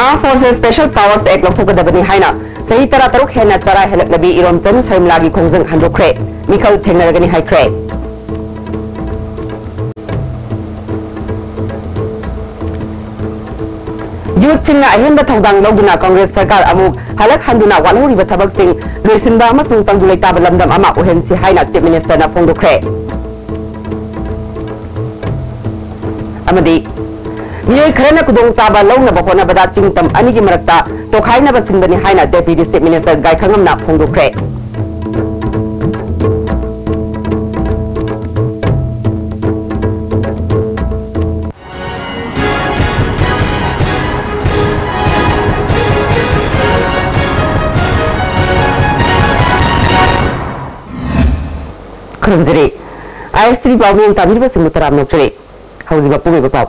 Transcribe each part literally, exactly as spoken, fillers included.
Armed Forces Special Powers Act ꯂꯧꯊꯣꯛꯀꯗꯕꯅꯤ ꯍꯥꯏꯅ ꯆꯍꯤ ꯇꯔꯥꯇꯔꯨꯛ ꯍꯦꯟꯅ ꯆꯔꯥ ꯍꯦꯜꯂꯛꯂꯕꯤ ꯏꯔꯣꯝꯆꯅꯨ ꯁꯔꯃꯤꯂꯥꯒꯤ ꯈꯣꯡꯖꯪ ꯍꯟꯗꯣꯛꯈ꯭ꯔꯦ꯫ ꯃꯤꯈꯜ ꯊꯦꯡꯅꯔꯒꯅꯤ ꯍꯥꯏꯈ꯭ꯔꯦ꯫ ꯌꯨꯠꯁꯤꯡꯅ ꯑꯍꯦꯟꯕ ꯊꯧꯗꯥꯡ ꯂꯧꯗꯨꯅ ꯀꯪꯒ꯭ꯔꯦꯁ ꯁꯔꯀꯥꯔ ꯑꯃꯨꯛ ꯍꯜꯂꯛ ꯍꯟꯗꯨꯅ ꯋꯥꯠꯍꯧꯔꯤꯕ ꯊꯕꯛꯁꯤꯡ ꯂꯣꯏꯁꯤꯟꯕ ꯑꯃꯁꯨꯡ ꯇꯪꯗꯨ ꯂꯩꯇꯥꯕ ꯂꯝꯗꯝ ꯑꯃ ꯑꯣꯏꯍꯟꯁꯤ ꯍꯥꯏꯅ ꯆꯤꯐ ꯃꯤꯅꯤꯁꯇꯔꯅ ꯐꯣꯡꯗꯣꯛꯈ꯭ꯔꯦ꯫ ꯑꯃꯗꯤ ꯃꯤꯑꯣꯏ ꯈꯔꯅ ꯈꯨꯗꯣꯡꯆꯥꯕ ꯂꯧꯅꯕ ꯍꯣꯠꯅꯕꯗ ꯆꯤꯡꯇꯝ ꯑꯅꯤꯒꯤ ꯃꯔꯛꯇ ꯇꯣꯈꯥꯏꯅꯕ ꯁꯤꯟꯕꯅꯤ ꯍꯥꯏꯅ ꯗꯦꯄ꯭ꯌꯨꯇꯤ ꯆꯤꯐ ꯃꯤꯅꯤꯁꯇꯔ ꯒꯥꯏꯈꯪꯉꯝꯅ ꯐꯣꯡꯗꯣꯛꯈ꯭ꯔꯦ꯫ ꯈꯨꯔꯨꯝꯖꯔꯤ꯫ ꯑꯥꯏ ꯑꯦꯁ ꯇꯤ ꯚꯤ ꯄꯥꯎ ꯃꯤꯌꯦꯡ ꯇꯥꯕꯤꯔꯤꯕꯁꯤꯡꯕꯨ ꯇꯔꯥꯝꯅ ꯑꯣꯛꯆꯔꯤ꯫ ꯍꯧꯖꯤꯛ ꯃꯄꯨꯡ ꯑꯣꯏꯕ ꯄꯥꯎ꯫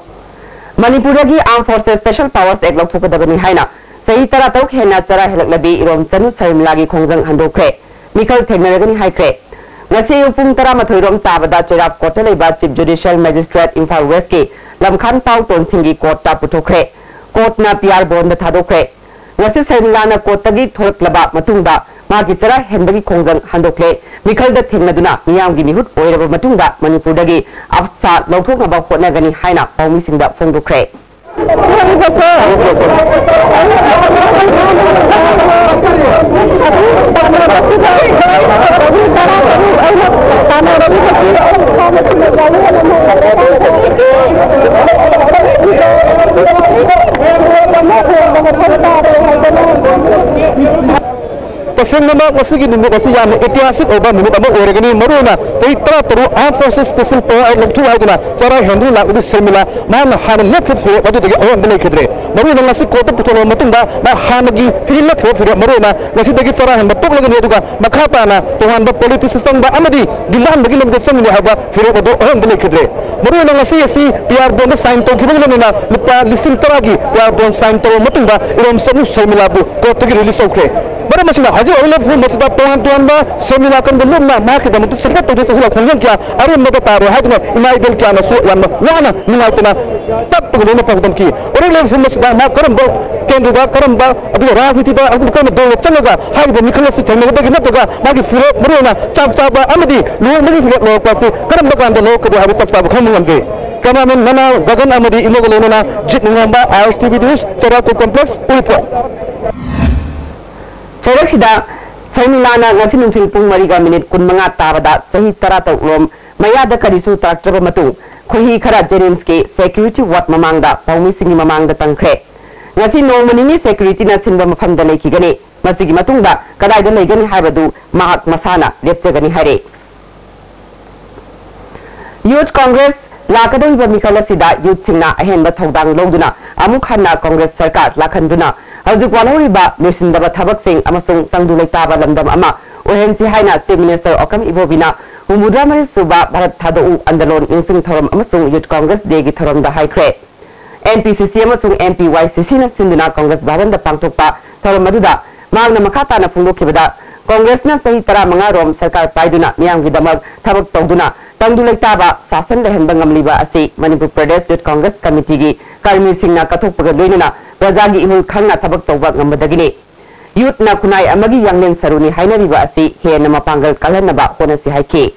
ꯃꯅꯤꯄꯨꯔꯗꯒꯤ Armed Forces Special Powers Act ꯂꯧꯊꯣꯛꯀꯗꯕꯅꯤ ꯍꯥꯏꯅ ꯆꯍꯤ ꯇꯔꯥꯇꯔꯨꯛ ꯍꯦꯟꯅ ꯆꯔꯥ ꯍꯦꯜꯂꯛꯂꯕꯤ ꯏꯔꯣꯝꯆꯅꯨ ꯁꯔꯃꯤꯂꯥꯒꯤ ꯈꯣꯡꯖꯪ ꯍꯟꯗꯣꯛꯈ꯭ꯔꯦ꯫ ꯃꯤꯈꯜ ꯊꯦꯡꯅꯔꯒꯅꯤ ꯍꯥꯏꯈ꯭ꯔꯦ꯫ ꯉꯁꯤ ꯑꯌꯨꯛ ꯄꯨꯡ ꯇꯔꯥꯃꯥꯊꯣꯏ ꯔꯣꯝ ꯇꯥꯕꯗ ꯆꯩꯔꯥꯞ ꯀꯣꯔꯠꯇ ꯂꯩꯕ Chief Judicial Magistrate ꯏꯝꯐꯥꯜ ꯋꯦꯁꯀꯤ ꯂꯝꯈꯥꯟ ꯄꯥꯎ ꯇꯣꯟꯁꯤꯡꯒꯤ ꯀꯣꯔꯠꯇ ꯄꯨꯊꯣꯛꯈ꯭ꯔꯦ꯫ ꯀꯣꯔꯠꯅ ꯄꯤ ꯑꯥꯔ ꯕꯣꯟꯗ ꯊꯥꯗꯣꯛꯈ꯭ꯔꯦ꯫ ꯉꯁꯤ ꯁꯔꯃꯤꯂꯥꯅ ꯀꯣꯔꯠꯇꯒꯤ ꯊꯣꯔꯛꯂꯕ ꯃꯇꯨꯡꯗ ꯃꯥꯒꯤ ꯆꯔꯥ ꯍꯦꯟꯕꯒꯤ ꯈꯣꯡꯖꯪ ꯍꯟꯗꯣꯛꯂꯦ꯫ ꯃꯤꯈꯜꯗ ꯊꯦꯡꯅꯗꯨꯅ ꯃꯤꯌꯥꯝꯒꯤ ꯃꯤꯍꯨꯠ ꯑꯣꯏꯔꯕ ꯃꯇꯨꯡꯗ ꯃꯅꯤꯄꯨꯔꯗꯒꯤ ꯑꯞꯁꯥ ꯂꯧꯊꯣꯛꯅꯕ ꯍꯣꯠꯅꯒꯅꯤ ꯍꯥꯏꯅ ꯄꯥꯎꯃꯤꯁꯤꯡꯗ ꯐꯣꯡꯗꯣꯛꯈ꯭ꯔꯦ꯫ ꯇꯁꯦꯡꯅꯃꯛ ꯉꯁꯤꯒꯤ ꯅꯨꯃꯤꯠ ꯑꯁꯤ ꯌꯥꯝꯅ ꯏꯇꯤꯍꯥꯁꯤꯛ ꯑꯣꯏꯕ ꯅꯨꯃꯤꯠ ꯑꯃ ꯑꯣꯏꯔꯒꯅꯤ꯫ ꯃꯔꯨꯑꯣꯏꯅ ꯆꯍꯤ ꯇꯔꯥꯇꯔꯨꯛ Armed Forces Special Power Act ꯂꯧꯊꯣꯛꯎ ꯍꯥꯏꯗꯨꯅ ꯆꯔꯥ ꯍꯦꯟꯗꯨꯅ ꯂꯥꯛꯂꯤꯕꯤ ꯁꯔꯃꯤꯂꯥ, ꯃꯍꯥꯛꯅ ꯍꯥꯟꯅ ꯂꯦꯞꯈꯤꯕ ꯐꯤꯔꯦꯞ ꯑꯗꯨꯗꯒꯤ ꯑꯍꯣꯡꯕ ꯂꯩꯈꯤꯗ꯭ꯔꯦ꯫ ꯃꯔꯨꯑꯣꯏꯅ ꯉꯁꯤ ꯀꯣꯔꯠꯇ ꯄꯨꯊꯣꯛꯂꯕ ꯃꯇꯨꯡꯗ ꯃꯍꯥꯛ ꯍꯥꯟꯅꯒꯤ ꯐꯤꯔꯦꯞ ꯂꯦꯞꯈꯤꯕ ꯐꯤꯔꯦꯞ, ꯃꯔꯨꯑꯣꯏꯅ ꯉꯁꯤꯗꯒꯤ ꯆꯔꯥ ꯍꯦꯟꯕ ꯇꯣꯛꯂꯒꯅꯤ, ꯑꯗꯨꯒ ꯃꯈꯥ ꯇꯥꯅ ꯇꯣꯉꯥꯟꯕ ꯄꯣꯂꯤꯇꯤꯛꯁꯇ ꯆꯪꯕ ꯑꯃꯗꯤ ꯗꯤꯃꯥꯟꯗꯒꯤ ꯂꯝꯗ ꯆꯪꯒꯅꯤ ꯍꯥꯏꯕ ꯐꯤꯔꯦꯞ ꯑꯗꯨ ꯑꯍꯣꯡꯕ ꯂꯩꯈꯤꯗ꯭ꯔꯦ꯫ ꯃꯔꯨꯑꯣꯏꯅ ꯉꯁꯤ ꯑꯁꯤ ꯄꯤ ꯑꯥꯔ ꯕꯣꯟꯗ ꯁꯥꯏꯟ ꯇꯧꯈꯤꯕꯒꯤ ꯂꯣꯏꯅꯅ ꯂꯨꯄꯥ ꯂꯤꯁꯤꯡ ꯇꯔꯥꯒꯤ ꯄꯤ ꯑꯥꯔ ꯕꯣꯟ ꯁꯥꯏꯟ ꯇꯧꯔꯕ ꯃꯇꯨꯡꯗ ꯏꯔꯣꯝꯆꯅꯨ ꯁꯔꯃꯤꯂꯥꯕꯨ ꯀꯣꯔꯠꯇꯒꯤ ꯔꯤꯂꯤꯁ ꯇꯧꯈ꯭ꯔꯦ꯫ ꯃꯁꯤꯅ ꯍꯧꯖꯤꯛ ꯍꯧꯔꯤꯕ ꯐꯤꯕꯝ ꯑꯁꯤꯗ ꯇꯣꯉꯥꯟ ꯇꯣꯉꯥꯟꯕ ꯁꯦꯃꯤꯅꯥ ꯀꯟꯕ ꯂꯨꯞꯅ ꯃꯍꯥꯛꯀꯤꯗꯃꯛꯇ ꯁꯄꯣꯔꯠ ꯇꯧꯖ ꯆꯠꯁꯤꯜꯂ ꯈꯣꯡꯖꯪ ꯀꯌꯥ ꯑꯔꯦꯝꯕꯗ ꯇꯥꯔꯣꯏ ꯍꯥꯏꯗꯨꯅ ꯏꯃꯥ ꯏꯕꯦꯜ ꯀꯌꯥꯅꯁꯨ ꯌꯥꯝꯅ ꯋꯥꯅ ꯅꯨꯡꯉꯥꯏꯇꯅ ꯀꯞꯄꯒ ꯂꯣꯏꯅ ꯄꯥꯎꯗꯝꯈꯤ꯫ ꯍꯧꯔꯛꯂꯤꯕ ꯐꯤꯕꯝ ꯑꯁꯤꯗ ꯃꯍꯥꯛ ꯀꯔꯝꯕ ꯀꯦꯟꯗ꯭ꯔꯗ ꯀꯔꯝꯕ ꯑꯗꯨꯒ ꯔꯥꯖꯅꯤꯇꯤꯗ ꯑꯗꯨꯒ ꯀꯔꯝꯕ ꯗꯣꯜꯗ ꯆꯠꯂꯒ ꯍꯥꯏꯔꯤꯕ ꯃꯤꯈꯜ ꯑꯁꯤ ꯊꯦꯡꯅꯒꯗꯒꯦ ꯅꯠꯇ꯭ꯔꯒ ꯃꯥꯒꯤ ꯐꯤꯔꯦꯞ ꯃꯔꯨꯑꯣꯏꯅ ꯆꯥꯛ ꯆꯥꯕ ꯑꯃꯗꯤ ꯂꯨꯍꯣꯡꯕꯒꯤ ꯐꯤꯔꯦꯞ ꯂꯧꯔꯛꯄ ꯑꯁꯤ ꯀꯔꯝꯕ ꯀꯥꯟꯗ ꯂꯧꯔꯛꯀꯗꯒꯦ ꯍꯥꯏꯕ ꯆꯞ ꯆꯥꯕ ꯈꯪꯕ ꯉꯝꯗꯦ꯫ ꯀꯦꯃꯦꯔꯥꯃꯦꯟ ꯃꯅꯥ ꯒꯒꯟ ꯑꯃꯗꯤ ꯏꯃꯣꯒ ꯂꯣꯏꯅꯅ ꯖꯤꯠ ꯅꯤꯡꯉꯥꯝꯕ, ꯑꯥꯏ ꯑꯦꯁ ꯇꯤ ꯚꯤ ꯅ꯭ꯌꯨꯁ, ꯆꯩꯔꯥꯛꯀꯣꯜ ꯀꯣꯝꯄ꯭ꯂꯦꯛꯁ, ꯎꯔꯤꯄꯣꯛ꯫ ꯆꯩꯔꯛꯁꯤꯗ ꯁꯔꯃꯤꯂꯥꯅ ꯉꯁꯤ ꯅꯨꯡꯊꯤꯜ ꯄꯨꯡ ꯃꯔꯤꯒ ꯃꯤꯅꯤꯠ ꯀꯨꯟꯃꯉꯥ ꯇꯥꯕꯗ ꯆꯍꯤ ꯇꯔꯥ ꯇꯔꯨꯛ ꯔꯣꯝ ꯃꯌꯥꯗ ꯀꯔꯤꯁꯨ ꯇꯥꯔꯛꯇ꯭ꯔꯕ ꯃꯇꯨꯡ ꯈꯣꯏꯍꯤ ꯈꯔ ꯖꯦꯅꯤꯝꯁꯀꯤ ꯁꯦꯀ꯭ꯌꯨꯔꯤꯇꯤ ꯋꯥꯔꯗ ꯃꯃꯥꯡꯗ ꯄꯥꯎꯃꯤꯁꯤꯡꯒꯤ ꯃꯃꯥꯡꯗ ꯇꯝꯈ꯭ꯔꯦ꯫ ꯉꯁꯤ ꯅꯣꯡꯃ ꯅꯤꯅꯤ ꯁꯦꯀ꯭ꯌꯨꯔꯤꯇꯤꯅ ꯁꯤꯟꯕ ꯃꯐꯝꯗ ꯂꯩꯈꯤꯒꯅꯤ꯫ ꯃꯁꯤꯒꯤ ꯃꯇꯨꯡꯗ ꯀꯗꯥꯏꯗ ꯂꯩꯒꯅꯤ ꯍꯥꯏꯕꯗꯨ ꯃꯍꯥꯛ ꯃꯁꯥꯅ ꯂꯦꯞꯆꯒꯅꯤ ꯍꯥꯏꯔꯦ꯫ ꯌꯨꯊ ꯀꯣꯡꯒ꯭ꯔꯦꯁ ꯂꯥꯛꯀꯗꯧꯔꯤꯕ ꯃꯤꯈꯜ ꯑꯁꯤꯗ ꯌꯨꯊꯁꯤꯡꯅ ꯑꯍꯦꯟꯕ ꯊꯧꯗꯥꯡ ꯂꯧꯗꯨꯅ ꯑꯃꯨꯛ ꯍꯟꯅ ꯀꯣꯡꯒ꯭ꯔꯦꯁ ꯁꯔꯀꯥꯔ ꯂꯥꯛꯍꯟꯗꯨꯅ ꯍꯧꯖꯤꯛ ꯋꯥꯠꯍꯧꯔꯤꯕ ꯂꯣꯏꯁꯤꯟꯗꯕ ꯊꯕꯛꯁꯤꯡ ꯑꯃꯁꯨꯡ ꯇꯪꯗꯨ ꯂꯩꯇꯥꯕ ꯂꯝꯗꯝ ꯑꯃ ꯑꯣꯏꯍꯟꯁꯤ ꯍꯥꯏꯅ ꯆꯤꯐ ꯃꯤꯅꯤꯁꯇꯔ ꯑꯣꯀꯝ ꯏꯕꯣꯕꯤꯅ ꯍꯨꯝꯐꯨꯇꯔꯥ ꯃꯔꯤ ꯁꯨꯕ ꯚꯥꯔꯠ ꯊꯥꯗꯣꯛꯎ ꯑꯟꯗꯂꯣꯟ ꯅꯤꯡꯁꯤꯡ ꯊꯧꯔꯝ ꯑꯃꯁꯨꯡ ꯌꯨꯊ ꯀꯣꯡꯒ꯭ꯔꯦꯁ ꯗꯦꯒꯤ ꯊꯧꯔꯝꯗ ꯍꯥꯏꯈ꯭ꯔꯦ꯫ ꯑꯦꯟ ꯄꯤ ꯁꯤ ꯁꯤ ꯑꯃꯁꯨꯡ ꯑꯦꯟ ꯄꯤ ꯋꯥꯏ ꯁꯤ ꯁꯤꯅ ꯁꯤꯟꯗꯨꯅ ꯀꯣꯡꯒ꯭ꯔꯦꯁ ꯚꯕꯟꯗ ꯄꯥꯡꯊꯣꯛꯄ ꯊꯧꯔꯝ ꯑꯗꯨꯗ ꯃꯍꯥꯛꯅ ꯃꯈꯥ ꯇꯥꯅ ꯐꯣꯡꯗꯣꯛꯈꯤꯕꯗ, ꯀꯣꯡꯒ꯭ꯔꯦꯁꯅ ꯆꯍꯤ ꯇꯔꯥꯃꯉꯥ ꯔꯣꯝ ꯁꯔꯀꯥꯔ ꯄꯥꯏꯗꯨꯅ ꯃꯤꯌꯥꯝꯒꯤꯗꯃꯛ ꯊꯕꯛ ꯇꯧꯗꯨꯅ ꯇꯪꯗꯨ ꯂꯩꯇꯥꯕ ꯁꯥꯁꯟ ꯂꯩꯍꯟꯕ ꯉꯝꯂꯤꯕ ꯑꯁꯤ ꯃꯅꯤꯄꯨꯔ ꯄ꯭ꯔꯗꯦꯁ ꯌꯨꯊ ꯀꯣꯡꯒ꯭ꯔꯦꯁ ꯀꯃꯤꯇꯤꯒꯤ ꯀꯔꯃꯤꯁꯤꯡꯅ ꯀꯠꯊꯣꯛꯄꯒ ꯂꯣꯏꯅꯅ ꯄ꯭ꯔꯖꯥꯒꯤ ꯏꯍꯨꯜ ꯈꯪꯅ ꯊꯕꯛ ꯇꯧꯕ ꯉꯝꯕꯗꯒꯤꯅꯤ꯫ ꯌꯨꯠꯅ ꯈꯨꯟꯅꯥꯏ ꯑꯃꯒꯤ ꯌꯥꯡꯂꯦꯟ ꯁꯔꯨꯅꯤ ꯍꯥꯏꯅꯔꯤꯕ ꯑꯁꯤ ꯍꯦꯟꯅ ꯃꯄꯥꯡꯒꯜ ꯀꯜꯍꯟꯅꯕ ꯍꯣꯠꯅꯁꯤ ꯍꯥꯏꯈꯤ꯫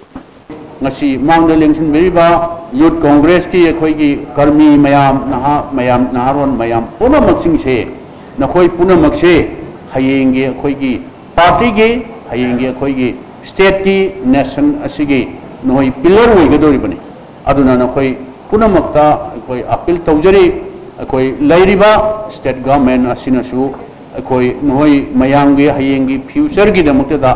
ꯉꯁꯤ ꯃꯥꯡꯗ ꯂꯦꯡꯁꯤꯟꯕꯤꯔꯤꯕ ꯌꯨꯠ ꯀꯣꯡꯒ꯭ꯔꯦꯁꯀꯤ ꯑꯩꯈꯣꯏꯒꯤ ꯀꯔꯃꯤ ꯃꯌꯥꯝ, ꯅꯍꯥ ꯃꯌꯥꯝ, ꯅꯍꯥꯔꯣꯟ ꯃꯌꯥꯝ ꯄꯨꯝꯅꯃꯛꯁꯤꯡꯁꯦ, ꯅꯈꯣꯏ ꯄꯨꯝꯅꯃꯛꯁꯦ ꯍꯌꯦꯡꯒꯤ ꯑꯩꯈꯣꯏꯒꯤ ꯄꯥꯔꯇꯤꯒꯤ, ꯍꯌꯦꯡꯒꯤ ꯑꯩꯈꯣꯏꯒꯤ ꯁ꯭ꯇꯦꯠꯀꯤ, ꯅꯦꯁꯟ ꯑꯁꯤꯒꯤ ꯅꯈꯣꯏ ꯄꯤꯂꯔ ꯑꯣꯏꯒꯗꯧꯔꯤꯕꯅꯤ꯫ ꯑꯗꯨꯅ ꯅꯈꯣꯏ ꯄꯨꯝꯅꯃꯛꯇ ꯑꯩꯈꯣꯏ ꯑꯄꯤꯜ ꯇꯧꯖꯔꯤ꯫ ꯑꯩꯈꯣꯏ ꯂꯩꯔꯤꯕ ꯁ꯭ꯇꯦꯠ ꯒꯚꯔꯟꯃꯦꯟ ꯑꯁꯤꯅꯁꯨ ꯑꯩꯈꯣꯏ ꯅꯈꯣꯏ ꯃꯌꯥꯝꯒꯤ ꯍꯌꯦꯡꯒꯤ ꯐ꯭ꯌꯨꯆꯔꯒꯤꯗꯃꯛꯇꯗ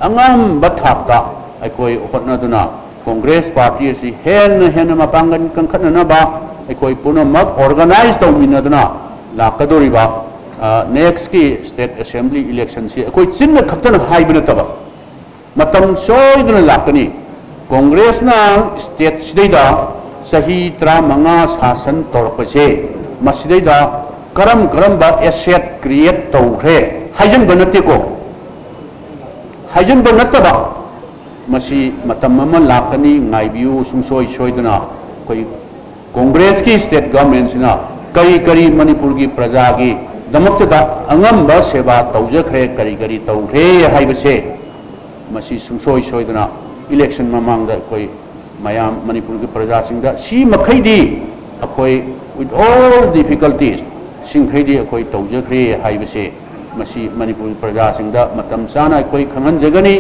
ꯑꯉꯝꯕ ꯊꯥꯛꯇ ꯑꯩꯈꯣꯏ ꯍꯣꯠꯅꯗꯨꯅ ꯀꯣꯡꯒ꯭ꯔꯦꯁ ꯄꯥꯔꯇꯤ ꯑꯁꯤ ꯍꯦꯟꯅ ꯍꯦꯟꯅ ꯃꯄꯥꯡꯒꯜ ꯀꯟꯈꯠꯅꯅꯕ ꯑꯩꯈꯣꯏ ꯄꯨꯝꯅꯃꯛ ꯑꯣꯔꯒꯅꯥꯏꯖ ꯇꯧꯃꯤꯟꯅꯗꯨꯅ ꯂꯥꯛꯀꯗꯧꯔꯤꯕ, ꯑ, ꯅꯦꯛꯁꯀꯤ ꯁ꯭ꯇꯦꯠ ꯑꯦꯁꯦꯝꯕ꯭ꯂꯤ ꯏꯂꯦꯛꯁꯟꯁꯤ ꯑꯩꯈꯣꯏ ꯆꯤꯟꯅ ꯈꯛꯇꯅ ꯍꯥꯏꯕ ꯅꯠꯇꯕ, ꯃꯇꯝ ꯁꯣꯏꯗꯅ ꯂꯥꯛꯀꯅꯤ꯫ ꯀꯣꯡꯒ꯭ꯔꯦꯁꯅ ꯁ꯭ꯇꯦꯠꯁꯤꯗꯩꯗ ꯆꯍꯤ ꯇꯔꯥꯃꯉꯥ ꯁꯥꯁꯟ ꯇꯧꯔꯛꯄꯁꯦ, ꯃꯁꯤꯗꯩꯗ ꯀꯔꯝ ꯀꯔꯝꯕ ꯑꯦꯁꯦꯠ ꯀ꯭ꯔꯤꯌꯦꯠ ꯇꯧꯈ꯭ꯔꯦ ꯍꯥꯏꯖꯟꯕ ꯅꯠꯇꯦꯀꯣ, ꯍꯥꯏꯖꯤꯟꯕ ꯅꯠꯇꯕ, ꯃꯁꯤ ꯃꯇꯝ ꯑꯃ ꯂꯥꯛꯀꯅꯤ, ꯉꯥꯏꯕꯤꯌꯨ꯫ ꯁꯨꯡꯁꯣꯏ ꯁꯣꯏꯗꯅ ꯑꯩꯈꯣꯏ ꯀꯣꯡꯒ꯭ꯔꯦꯁꯀꯤ state governmentꯁꯤꯅ ꯀꯔꯤ ꯀꯔꯤ ꯃꯅꯤꯄꯨꯔꯒꯤ ꯄ꯭ꯔꯖꯥꯒꯤꯗꯃꯛꯇꯗ ꯑꯉꯝꯕ ꯁꯦꯕꯥ ꯇꯧꯖꯈ꯭ꯔꯦ, ꯀꯔꯤ ꯀꯔꯤ ꯇꯧꯈ꯭ꯔꯦ ꯍꯥꯏꯕꯁꯦ, ꯃꯁꯤ ꯁꯨꯡꯁꯣꯏ ꯁꯣꯏꯗꯅ election ꯃꯃꯥꯡꯗ ꯑꯩꯈꯣꯏ ꯃꯌꯥꯝ, ꯃꯅꯤꯄꯨꯔꯒꯤ ꯄ꯭ꯔꯖꯥꯁꯤꯡꯗ ꯁꯤ ꯃꯈꯩꯗꯤ ꯑꯩꯈꯣꯏ, with all difficulties, ꯁꯤꯡꯈꯩꯗꯤ ꯑꯩꯈꯣꯏ ꯇꯧꯖꯈ꯭ꯔꯦ ꯍꯥꯏꯕꯁꯦ, ꯃꯁꯤ ꯃꯅꯤꯄꯨꯔꯒꯤ ꯄ꯭ꯔꯖꯥꯁꯤꯡꯗ ꯃꯇꯝ ꯆꯥꯅ ꯑꯩꯈꯣꯏ ꯈꯪꯍꯟꯖꯒꯅꯤ꯫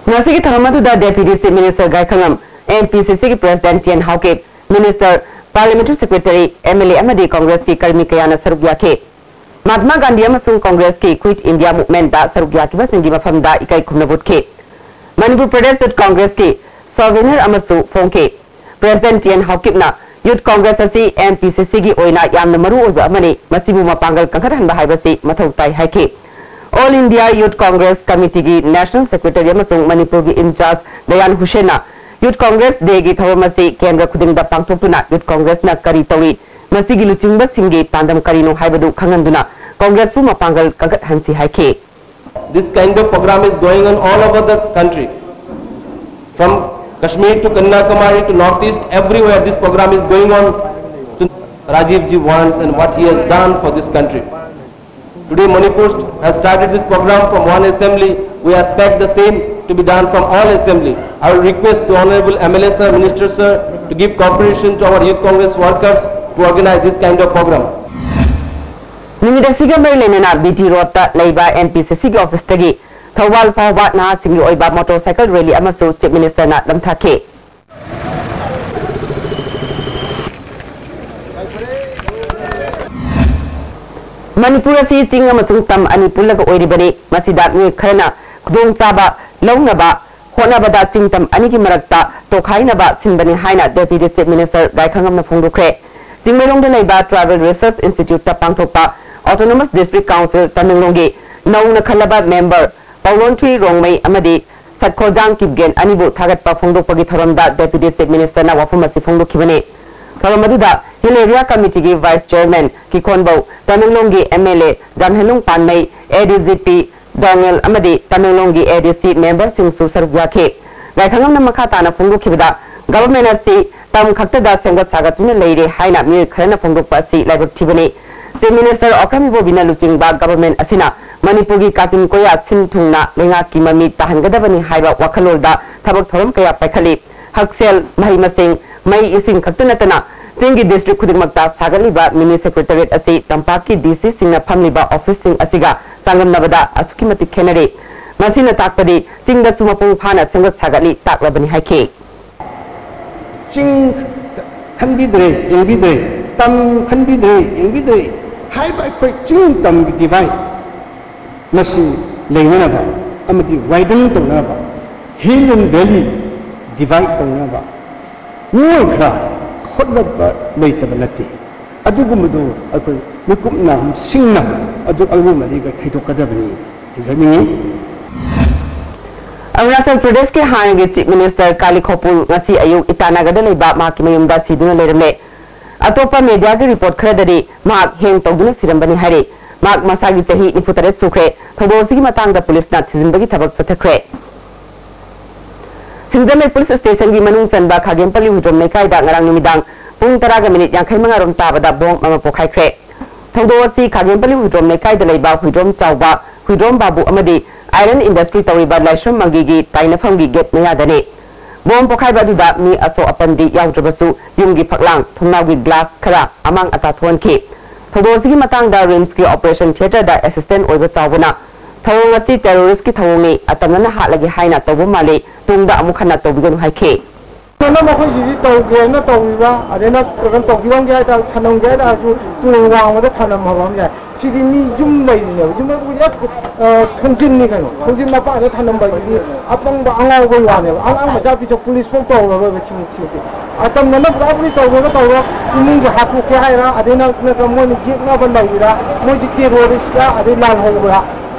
ꯉꯁꯤꯒꯤ ꯊꯧꯔꯝ ꯑꯗꯨꯗ Deputy Chief Minister ꯒꯥꯏꯈꯉꯝ, MPCCꯒꯤ President T N Haokip, Minister, Parliamentary Secretary, MLA ꯑꯃꯗꯤ ꯀꯣꯡꯒ꯭ꯔꯦꯁꯀꯤ ꯀꯔꯃꯤ ꯀꯌꯥꯅ ꯁꯔꯨꯛ ꯌꯥꯈꯤ꯫ ꯃꯍꯥꯠꯃꯥ ꯒꯥꯟꯙꯤ ꯑꯃꯁꯨꯡ ꯀꯣꯡꯒ꯭ꯔꯦꯁꯀꯤ Quit Indiaꯒꯤ ꯃꯐꯝꯗ ꯏꯀꯥꯏ ꯈꯨꯝꯅꯕ ꯎꯠꯈꯤ꯫ ꯃꯅꯤꯄꯨꯔ ꯄ꯭ꯔꯗꯦꯁ ꯌꯨꯠ ꯀꯣꯡꯒ꯭ꯔꯦꯁꯀꯤ Souvenir ꯑꯃꯁꯨ ꯐꯣꯡꯈꯤ꯫ President ꯇꯤ ꯑꯦꯟ ꯍꯥꯎꯀꯤꯞꯅ ꯌꯨꯠ ꯀꯣꯡꯒ꯭ꯔꯦꯁ ꯑꯁꯤ MPCCꯒꯤ ꯑꯣꯏꯅ ꯌꯥꯝꯅ ꯃꯔꯨ ꯑꯣꯏꯕ ꯑꯃꯅꯤ, ꯃꯁꯤꯕꯨ ꯃꯄꯥꯡꯒꯜ ꯀꯟꯈꯠꯍꯟꯕ ꯍꯥꯏꯕꯁꯤ ꯃꯊꯧ ꯇꯥꯏ ꯍꯥꯏꯈꯤ꯫ All India Youth Congress Committeeꯒꯤ National Secretary ꯑꯃꯁꯨꯡ ꯃꯅꯤꯄꯨꯔꯒꯤ in-charge ꯗꯌꯥꯟ ꯍꯨꯁꯦꯟꯅ Youth Congress Dayꯒꯤ ꯊꯧꯔꯝ ꯑꯁꯤ ꯀꯦꯟꯗ꯭ꯔ ꯈꯨꯗꯤꯡꯗ ꯄꯥꯡꯊꯣꯛꯇꯨꯅ ꯌꯨꯠ ꯀꯣꯡꯒ꯭ꯔꯦꯁꯅ ꯀꯔꯤ ꯇꯧꯔꯤ, ꯃꯁꯤꯒꯤ ꯂꯨꯆꯤꯡꯕꯁꯤꯡꯒꯤ ꯄꯥꯟꯗꯝ ꯀꯔꯤꯅꯣ ꯍꯥꯏꯕꯗꯨ ꯈꯪꯍꯟꯗꯨꯅ ꯀꯣꯡꯒ꯭ꯔꯦꯁꯄꯨ ꯃꯄꯥꯡꯒꯜ ꯀꯟꯈꯠꯍꯟꯁꯤ ꯍꯥꯏꯈꯤ꯫ This kind of program is going on all over the country. From Kashmir to Kanyakumari to Northeast, everywhere this program is going on. Rajiv ji wants and what he has done for this country. Today Manipur has started this program from one assembly. We expect the same to be done from all assembly. I will request the Honorable MLA sir, Minister sir to give cooperation to our Youth Congress workers to organize this kind of program. ꯅꯨꯃꯤꯠ ꯑꯁꯤꯒ ꯃꯔꯤ ꯂꯩꯅꯅ B T ꯔꯣꯗꯇ ꯂꯩꯕ M P ꯁꯤ ꯁꯤꯒꯤ ꯑꯣꯐꯤꯁꯇꯒꯤ ꯊꯧꯕꯥꯜ ꯐꯥꯎꯕ ꯅꯍꯥꯁꯤꯡꯒꯤ ꯑꯣꯏꯕ motor cycle rally ꯑꯃꯁꯨ ꯆꯤꯐ ꯃꯤꯅꯤꯁꯇꯔꯅ ꯅꯝꯊꯈꯤ꯫ ꯃꯅꯤꯄꯨꯔ ꯑꯁꯤ ꯆꯤꯡ ꯑꯃꯁꯨꯡ ꯇꯝ ꯑꯅꯤ ꯄꯨꯜꯂꯒ ꯑꯣꯏꯔꯤꯕꯅꯤ꯫ ꯃꯁꯤꯗ ꯃꯤꯑꯣꯏ ꯈꯔꯅ ꯈꯨꯗꯣꯡꯆꯥꯕ ꯂꯧꯅꯕ ꯍꯣꯠꯅꯕꯗ ꯆꯤꯡ ꯇꯝ ꯑꯅꯤꯒꯤ ꯃꯔꯛꯇ ꯇꯣꯈꯥꯏꯅꯕ ꯁꯤꯟꯕꯅꯤ ꯍꯥꯏꯅ ꯗꯦꯄ꯭ꯌꯨꯇꯤ ꯆꯤꯐ ꯃꯤꯅꯤꯁꯇꯔ ꯒꯥꯏꯈꯉꯝꯅ ꯐꯣꯡꯗꯣꯛꯈ꯭ꯔꯦ꯫ ꯆꯤꯡꯃꯩꯔꯣꯡꯗ ꯂꯩꯕ ꯇ꯭ꯔꯥꯏꯕꯦꯜ ꯔꯤꯁꯔꯁ ꯏꯟꯁꯇꯤꯇ꯭ꯌꯨꯠꯇ ꯄꯥꯡꯊꯣꯛꯄ ꯑꯣꯇꯣꯅꯣꯃꯁ ꯗꯤꯁꯇ꯭ꯔꯤꯛ ꯀꯥꯎꯟꯁꯤꯜ ꯇꯃꯦꯡꯂꯣꯡꯒꯤ ꯅꯧꯅ ꯈꯜꯂꯕ ꯃꯦꯝꯕꯔ ꯄꯥꯎꯂꯣꯟꯊ꯭ꯔꯤ ꯔꯣꯡꯃꯩ ꯑꯃꯗꯤ ꯁꯠꯈꯣꯖꯥꯡ ꯀꯤꯞꯒꯦꯟ ꯑꯅꯤꯕꯨ ꯊꯥꯒꯠꯄ ꯐꯣꯡꯗꯣꯛꯄꯒꯤ ꯊꯧꯔꯝꯗ ꯗꯦꯄ꯭ꯌꯨꯇꯤ ꯆꯤꯐ ꯃꯤꯅꯤꯁꯇꯔꯅ ꯋꯥꯐꯝ ꯑꯁꯤ ꯐꯣꯡꯗꯣꯛꯈꯤꯕꯅꯤ꯫ ꯊꯧꯔꯝ ꯑꯗꯨꯗ ꯍꯤꯜ ꯑꯦꯔꯤꯌꯥ ꯀꯃꯤꯇꯤꯒꯤ ꯚꯥꯏꯁ ꯆꯤꯌꯔꯃꯦꯟ ꯀꯤꯈꯣꯟꯕꯧ, ꯇꯃꯦꯡꯂꯣꯡꯒꯤ M L A Jamhelung Panmei, A D G P Dongel ꯑꯃꯗꯤ ꯇꯃꯦꯡꯂꯣꯡꯒꯤ ꯑꯦ ꯗꯤ ꯁꯤ ꯃꯦꯝꯕꯔꯁꯤꯡꯁꯨ ꯁꯔꯨꯛ ꯌꯥꯈꯤ꯫ ꯂꯥꯏꯈꯪꯉꯝꯅ ꯃꯈꯥ ꯇꯥꯅ ꯐꯣꯡꯗꯣꯛꯈꯤꯕꯗ, ꯒꯚꯔꯟꯃꯦꯟꯠ ꯑꯁꯤ ꯇꯝ ꯈꯛꯇꯗ ꯁꯦꯝꯒꯠ ꯁꯥꯒꯠꯇꯨꯅ ꯂꯩꯔꯦ ꯍꯥꯏꯅ ꯃꯤꯑꯣꯏ ꯈꯔꯅ ꯐꯣꯡꯗꯣꯛꯄ ꯑꯁꯤ ꯂꯥꯏꯕꯛ ꯊꯤꯕꯅꯤ꯫ ꯆꯤꯐ ꯃꯤꯅꯤꯁꯇꯔ ꯑꯣꯀ꯭ꯔꯝ ꯏꯕꯣꯕꯤꯅ ꯂꯨꯆꯤꯡꯕ ꯒꯚꯔꯟꯃꯦꯟꯠ ꯑꯁꯤꯅ ꯃꯅꯤꯄꯨꯔꯒꯤ ꯀꯥꯆꯤꯟ ꯀꯣꯌꯥ ꯁꯤꯟ ꯊꯨꯡꯅ ꯂꯩꯉꯥꯛꯀꯤ ꯃꯃꯤ ꯇꯥꯍꯟꯒꯗꯕꯅꯤ ꯍꯥꯏꯕ ꯋꯥꯈꯜꯂꯣꯟꯗ ꯊꯕꯛ ꯊꯧꯔꯝ ꯀꯌꯥ ꯄꯥꯏꯈꯠꯂꯤ꯫ ꯍꯛꯁꯦꯜ, ꯃꯍꯩ ꯃꯁꯤꯡ, ꯃꯩ ꯏꯁꯤꯡ ꯈꯛꯇ ꯅꯠꯇꯅ ꯆꯤꯡꯒꯤ ꯗꯤꯁꯇ꯭ꯔꯤꯛ ꯈꯨꯗꯤꯡꯃꯛꯇ ꯁꯥꯒꯠꯂꯤꯕ ꯃꯤꯅꯤ ꯁꯦꯀ꯭ꯔꯦꯇꯔꯤꯌꯦꯠ ꯑꯁꯤ ꯇꯝꯄꯥꯛꯀꯤ ꯗꯤ ꯁꯤꯁꯤꯡꯅ ꯐꯝꯂꯤꯕ ꯑꯣꯐꯤꯁꯁꯤꯡ ꯑꯁꯤꯒ ꯆꯥꯡꯗꯝꯅꯕꯗ ꯑꯁꯨꯛꯀꯤ ꯃꯇꯤꯛ ꯈꯦꯠꯅꯔꯤ꯫ ꯃꯁꯤꯅ ꯇꯥꯛꯄꯗꯤ ꯆꯤꯡꯗꯁꯨ ꯃꯄꯨꯡ ꯐꯥꯅ ꯁꯦꯝꯒꯠ ꯁꯥꯒꯠꯂꯤ ꯇꯥꯛꯂꯕꯅꯤ ꯍꯥꯏꯈꯤ꯫ ꯆꯤꯡ ꯈꯟꯕꯤꯗ꯭ꯔꯦ, ꯌꯦꯡꯕꯤꯗ꯭ꯔꯦ, ꯇꯝ ꯈꯟꯕꯤꯗ꯭ꯔꯦ, ꯌꯦꯡꯕꯤꯗ꯭ꯔꯦ ꯍꯥꯏꯕ ꯑꯩꯈꯣꯏ ꯆꯤꯡ ꯇꯝꯒꯤ divide ꯃꯁꯤ ꯂꯩꯅꯅꯕ ꯑꯃꯗꯤ widen ꯇꯧꯅꯅꯕ, hill and valley divide ꯇꯧꯅꯅꯕ ꯃꯤꯑꯣꯏ ꯈꯔ ꯍꯣꯠꯅꯕ ꯂꯩꯇꯕ ꯅꯠꯇꯦ꯫ ꯑꯗꯨꯒꯨꯝꯕꯗꯨ ꯑꯩꯈꯣꯏ ꯃꯤꯀꯨꯞ ꯅꯥꯍꯨꯝꯁꯤꯡꯅ ꯑꯗꯨ ꯑꯗꯨꯒꯨꯝꯕꯗꯤ ꯑꯩꯈꯣꯏ ꯊꯩꯗꯣꯛꯀꯗꯕꯅꯤ ꯍꯥꯏꯖꯅꯤꯡꯉꯤ꯫ ꯑꯔꯨꯅꯥꯆꯜ ꯄ꯭ꯔꯗꯦꯁꯀꯤ ꯍꯥꯟꯅꯒꯤ ꯆꯤꯐ ꯃꯤꯅꯤꯁꯇꯔ ꯀꯥꯂꯤ ꯈꯣꯄꯨꯜ ꯉꯁꯤ ꯑꯌꯨꯛ ꯏꯇꯥꯅꯒꯔꯗ ꯂꯩꯕ ꯃꯍꯥꯛꯀꯤ ꯃꯌꯨꯝꯗ ꯁꯤꯗꯨꯅ ꯂꯩꯔꯝꯂꯦ꯫ ꯑꯇꯣꯞꯄ ꯃꯦꯗꯤꯌꯥꯒꯤ ꯔꯤꯄꯣꯔꯠ ꯈꯔꯗꯗꯤ ꯃꯍꯥꯛ ꯍꯦꯡ ꯇꯧꯗꯨꯅ ꯁꯤꯔꯝꯕꯅꯤ ꯍꯥꯏꯔꯤ꯫ ꯃꯍꯥꯛ ꯃꯁꯥꯒꯤ ꯆꯍꯤ ꯅꯤꯐꯨ ꯇꯔꯦꯠ ꯁꯨꯈ꯭ꯔꯦ꯫ ꯊꯧꯗꯣꯛ ꯑꯁꯤꯒꯤ ꯃꯇꯥꯡꯗ ꯄꯨꯂꯤꯁꯅ ꯊꯤꯖꯤꯟꯕꯒꯤ ꯊꯕꯛ ꯆꯠꯊꯈ꯭ꯔꯦ꯫ ꯁꯤꯡꯖꯃꯩ ꯄꯨꯂꯤꯁ ꯁ꯭ꯇꯦꯁꯟꯒꯤ ꯃꯅꯨꯡ ꯆꯟꯕ ꯈꯥꯒꯦꯝꯄꯜꯂꯤ ꯍꯨꯏꯗ꯭ꯔꯣꯝ ꯂꯩꯀꯥꯏꯗ ꯉꯔꯥꯡ ꯅꯨꯃꯤꯗꯥꯡ ꯄꯨꯡ ꯇꯔꯥꯒ ꯃꯤꯅꯤꯠ ꯌꯥꯡꯈꯩ ꯃꯉꯥ ꯔꯣꯝ ꯇꯥꯕꯗ ꯕꯣꯝ ꯑꯃ ꯄꯣꯈꯥꯏꯈ꯭ꯔꯦ꯫ ꯊꯧꯗꯣꯛ ꯑꯁꯤ ꯈꯥꯒꯦꯝꯄꯜꯂꯤ ꯍꯨꯏꯗ꯭ꯔꯣꯝ ꯂꯩꯀꯥꯏꯗ ꯂꯩꯕ ꯍꯨꯏꯗ꯭ꯔꯣꯝ ꯆꯥꯎꯕ ꯍꯨꯏꯗ꯭ꯔꯣꯝ ꯕꯥꯕꯨ ꯑꯃꯗꯤ ꯑꯥꯏꯔꯟ ꯏꯟꯗꯁꯇ꯭ꯔꯤ ꯇꯧꯔꯤꯕ ꯂꯥꯏꯁ꯭ꯔꯝ ꯃꯪꯒꯤꯒꯤ ꯇꯥꯏꯅꯐꯝꯒꯤ ꯒꯦꯠ ꯃꯌꯥꯗꯅꯤ꯫ ꯕꯣꯝ ꯄꯣꯈꯥꯏꯕ ꯑꯗꯨꯗ ꯃꯤ ꯑꯁꯣꯛ ꯑꯄꯟꯗꯤ ꯌꯥꯎꯗ꯭ꯔꯕꯁꯨ, ꯌꯨꯝꯒꯤ ꯐꯛꯂꯥꯡ, ꯊꯣꯡꯅꯥꯎꯒꯤ ꯒ꯭ꯂꯥꯁ ꯈꯔ ꯑꯃꯥꯡ ꯑꯇꯥ ꯊꯣꯛꯍꯟꯈꯤ꯫ ꯊꯧꯗꯣꯛ ꯑꯁꯤꯒꯤ ꯃꯇꯥꯡꯗ ꯔꯤꯝꯁꯀꯤ ꯑꯣꯄꯔꯦꯁꯟ ꯊꯤꯌꯦꯇꯔꯗ ꯑꯦꯁꯤꯁꯇꯦꯟꯠ ꯑꯣꯏꯕ ꯆꯥꯎꯕꯅ, "ꯊꯧꯑꯣꯡ ꯑꯁꯤ ꯇꯦꯔꯣꯔꯤꯁ꯭ꯠꯀꯤ ꯊꯧꯑꯣꯡꯅꯤ, ꯑꯇꯝꯅꯅ ꯍꯥꯠꯂꯒꯦ ꯍꯥꯏꯅ ꯇꯧꯕ ꯃꯥꯜꯂꯤ, ꯇꯨꯡꯗ ꯑꯃꯨꯛ ꯍꯟꯅ ꯇꯧꯕꯤꯒꯅꯨ" ꯍꯥꯏꯈꯤ꯫ ꯅꯪꯅ ꯃꯈꯣꯏꯁꯤꯗꯤ ꯇꯧꯒꯦꯅ ꯇꯧꯔꯤꯕ꯭ꯔꯥ, ꯑꯗꯩ ꯅꯠꯇ꯭ꯔꯒꯅ ꯇꯧꯕꯤꯔꯝꯒꯦ ꯍꯥꯏ ꯇꯥꯔꯁꯨ, ꯊꯅꯝꯒꯦ ꯍꯥꯏ ꯇꯥꯔꯁꯨ ꯇꯨꯔꯦꯜ ꯋꯥꯡꯃꯗ ꯊꯅꯝ ꯍꯥꯏꯕ ꯑꯃ ꯌꯥꯏ꯫ ꯁꯤꯗꯤ ꯃꯤ ꯌꯨꯝ ꯂꯩꯔꯤꯅꯦꯕ, ꯌꯨꯝ ꯍꯥꯏꯕꯨ ꯍꯦꯛ, ꯑ, ꯊꯣꯡꯖꯤꯟꯅꯤ ꯀꯩꯅꯣ, ꯊꯣꯡꯖꯤꯟ ꯃꯄꯥꯟꯗ ꯊꯅꯝꯕ ꯍꯥꯏꯁꯤꯗꯤ ꯑꯄꯪꯕ ꯑꯉꯥꯎꯕꯒꯤ ꯋꯥꯅꯦꯕ꯫ ꯑꯉꯥꯡ ꯃꯆꯥ ꯄꯤꯁꯛ ꯄꯨꯂꯤꯁ ꯐꯥꯎ ꯇꯧꯔꯔꯣꯏꯕ ꯁꯤꯃꯨꯛ ꯁꯤꯗꯤ꯫ ꯑꯇꯝꯅꯅ ꯄꯨꯔꯥ ꯄꯨꯔꯤ ꯇꯧꯒꯦꯒ ꯇꯧꯔꯣ, ꯏꯃꯨꯡꯒꯤ ꯍꯥꯠꯇꯣꯛꯀꯦ ꯍꯥꯏꯔ, ꯑꯗꯩ ꯅꯠꯇ꯭ꯔꯒ ꯃꯣꯏꯅ ꯌꯦꯛꯅꯕ ꯂꯩꯔꯤꯔꯥ, ꯃꯣꯏꯁꯤ ꯇꯦꯔꯣꯔꯤꯁ꯭ꯠꯂ, ꯑꯗꯩ ꯂꯥꯜꯍꯧꯕ꯭ꯔꯥ,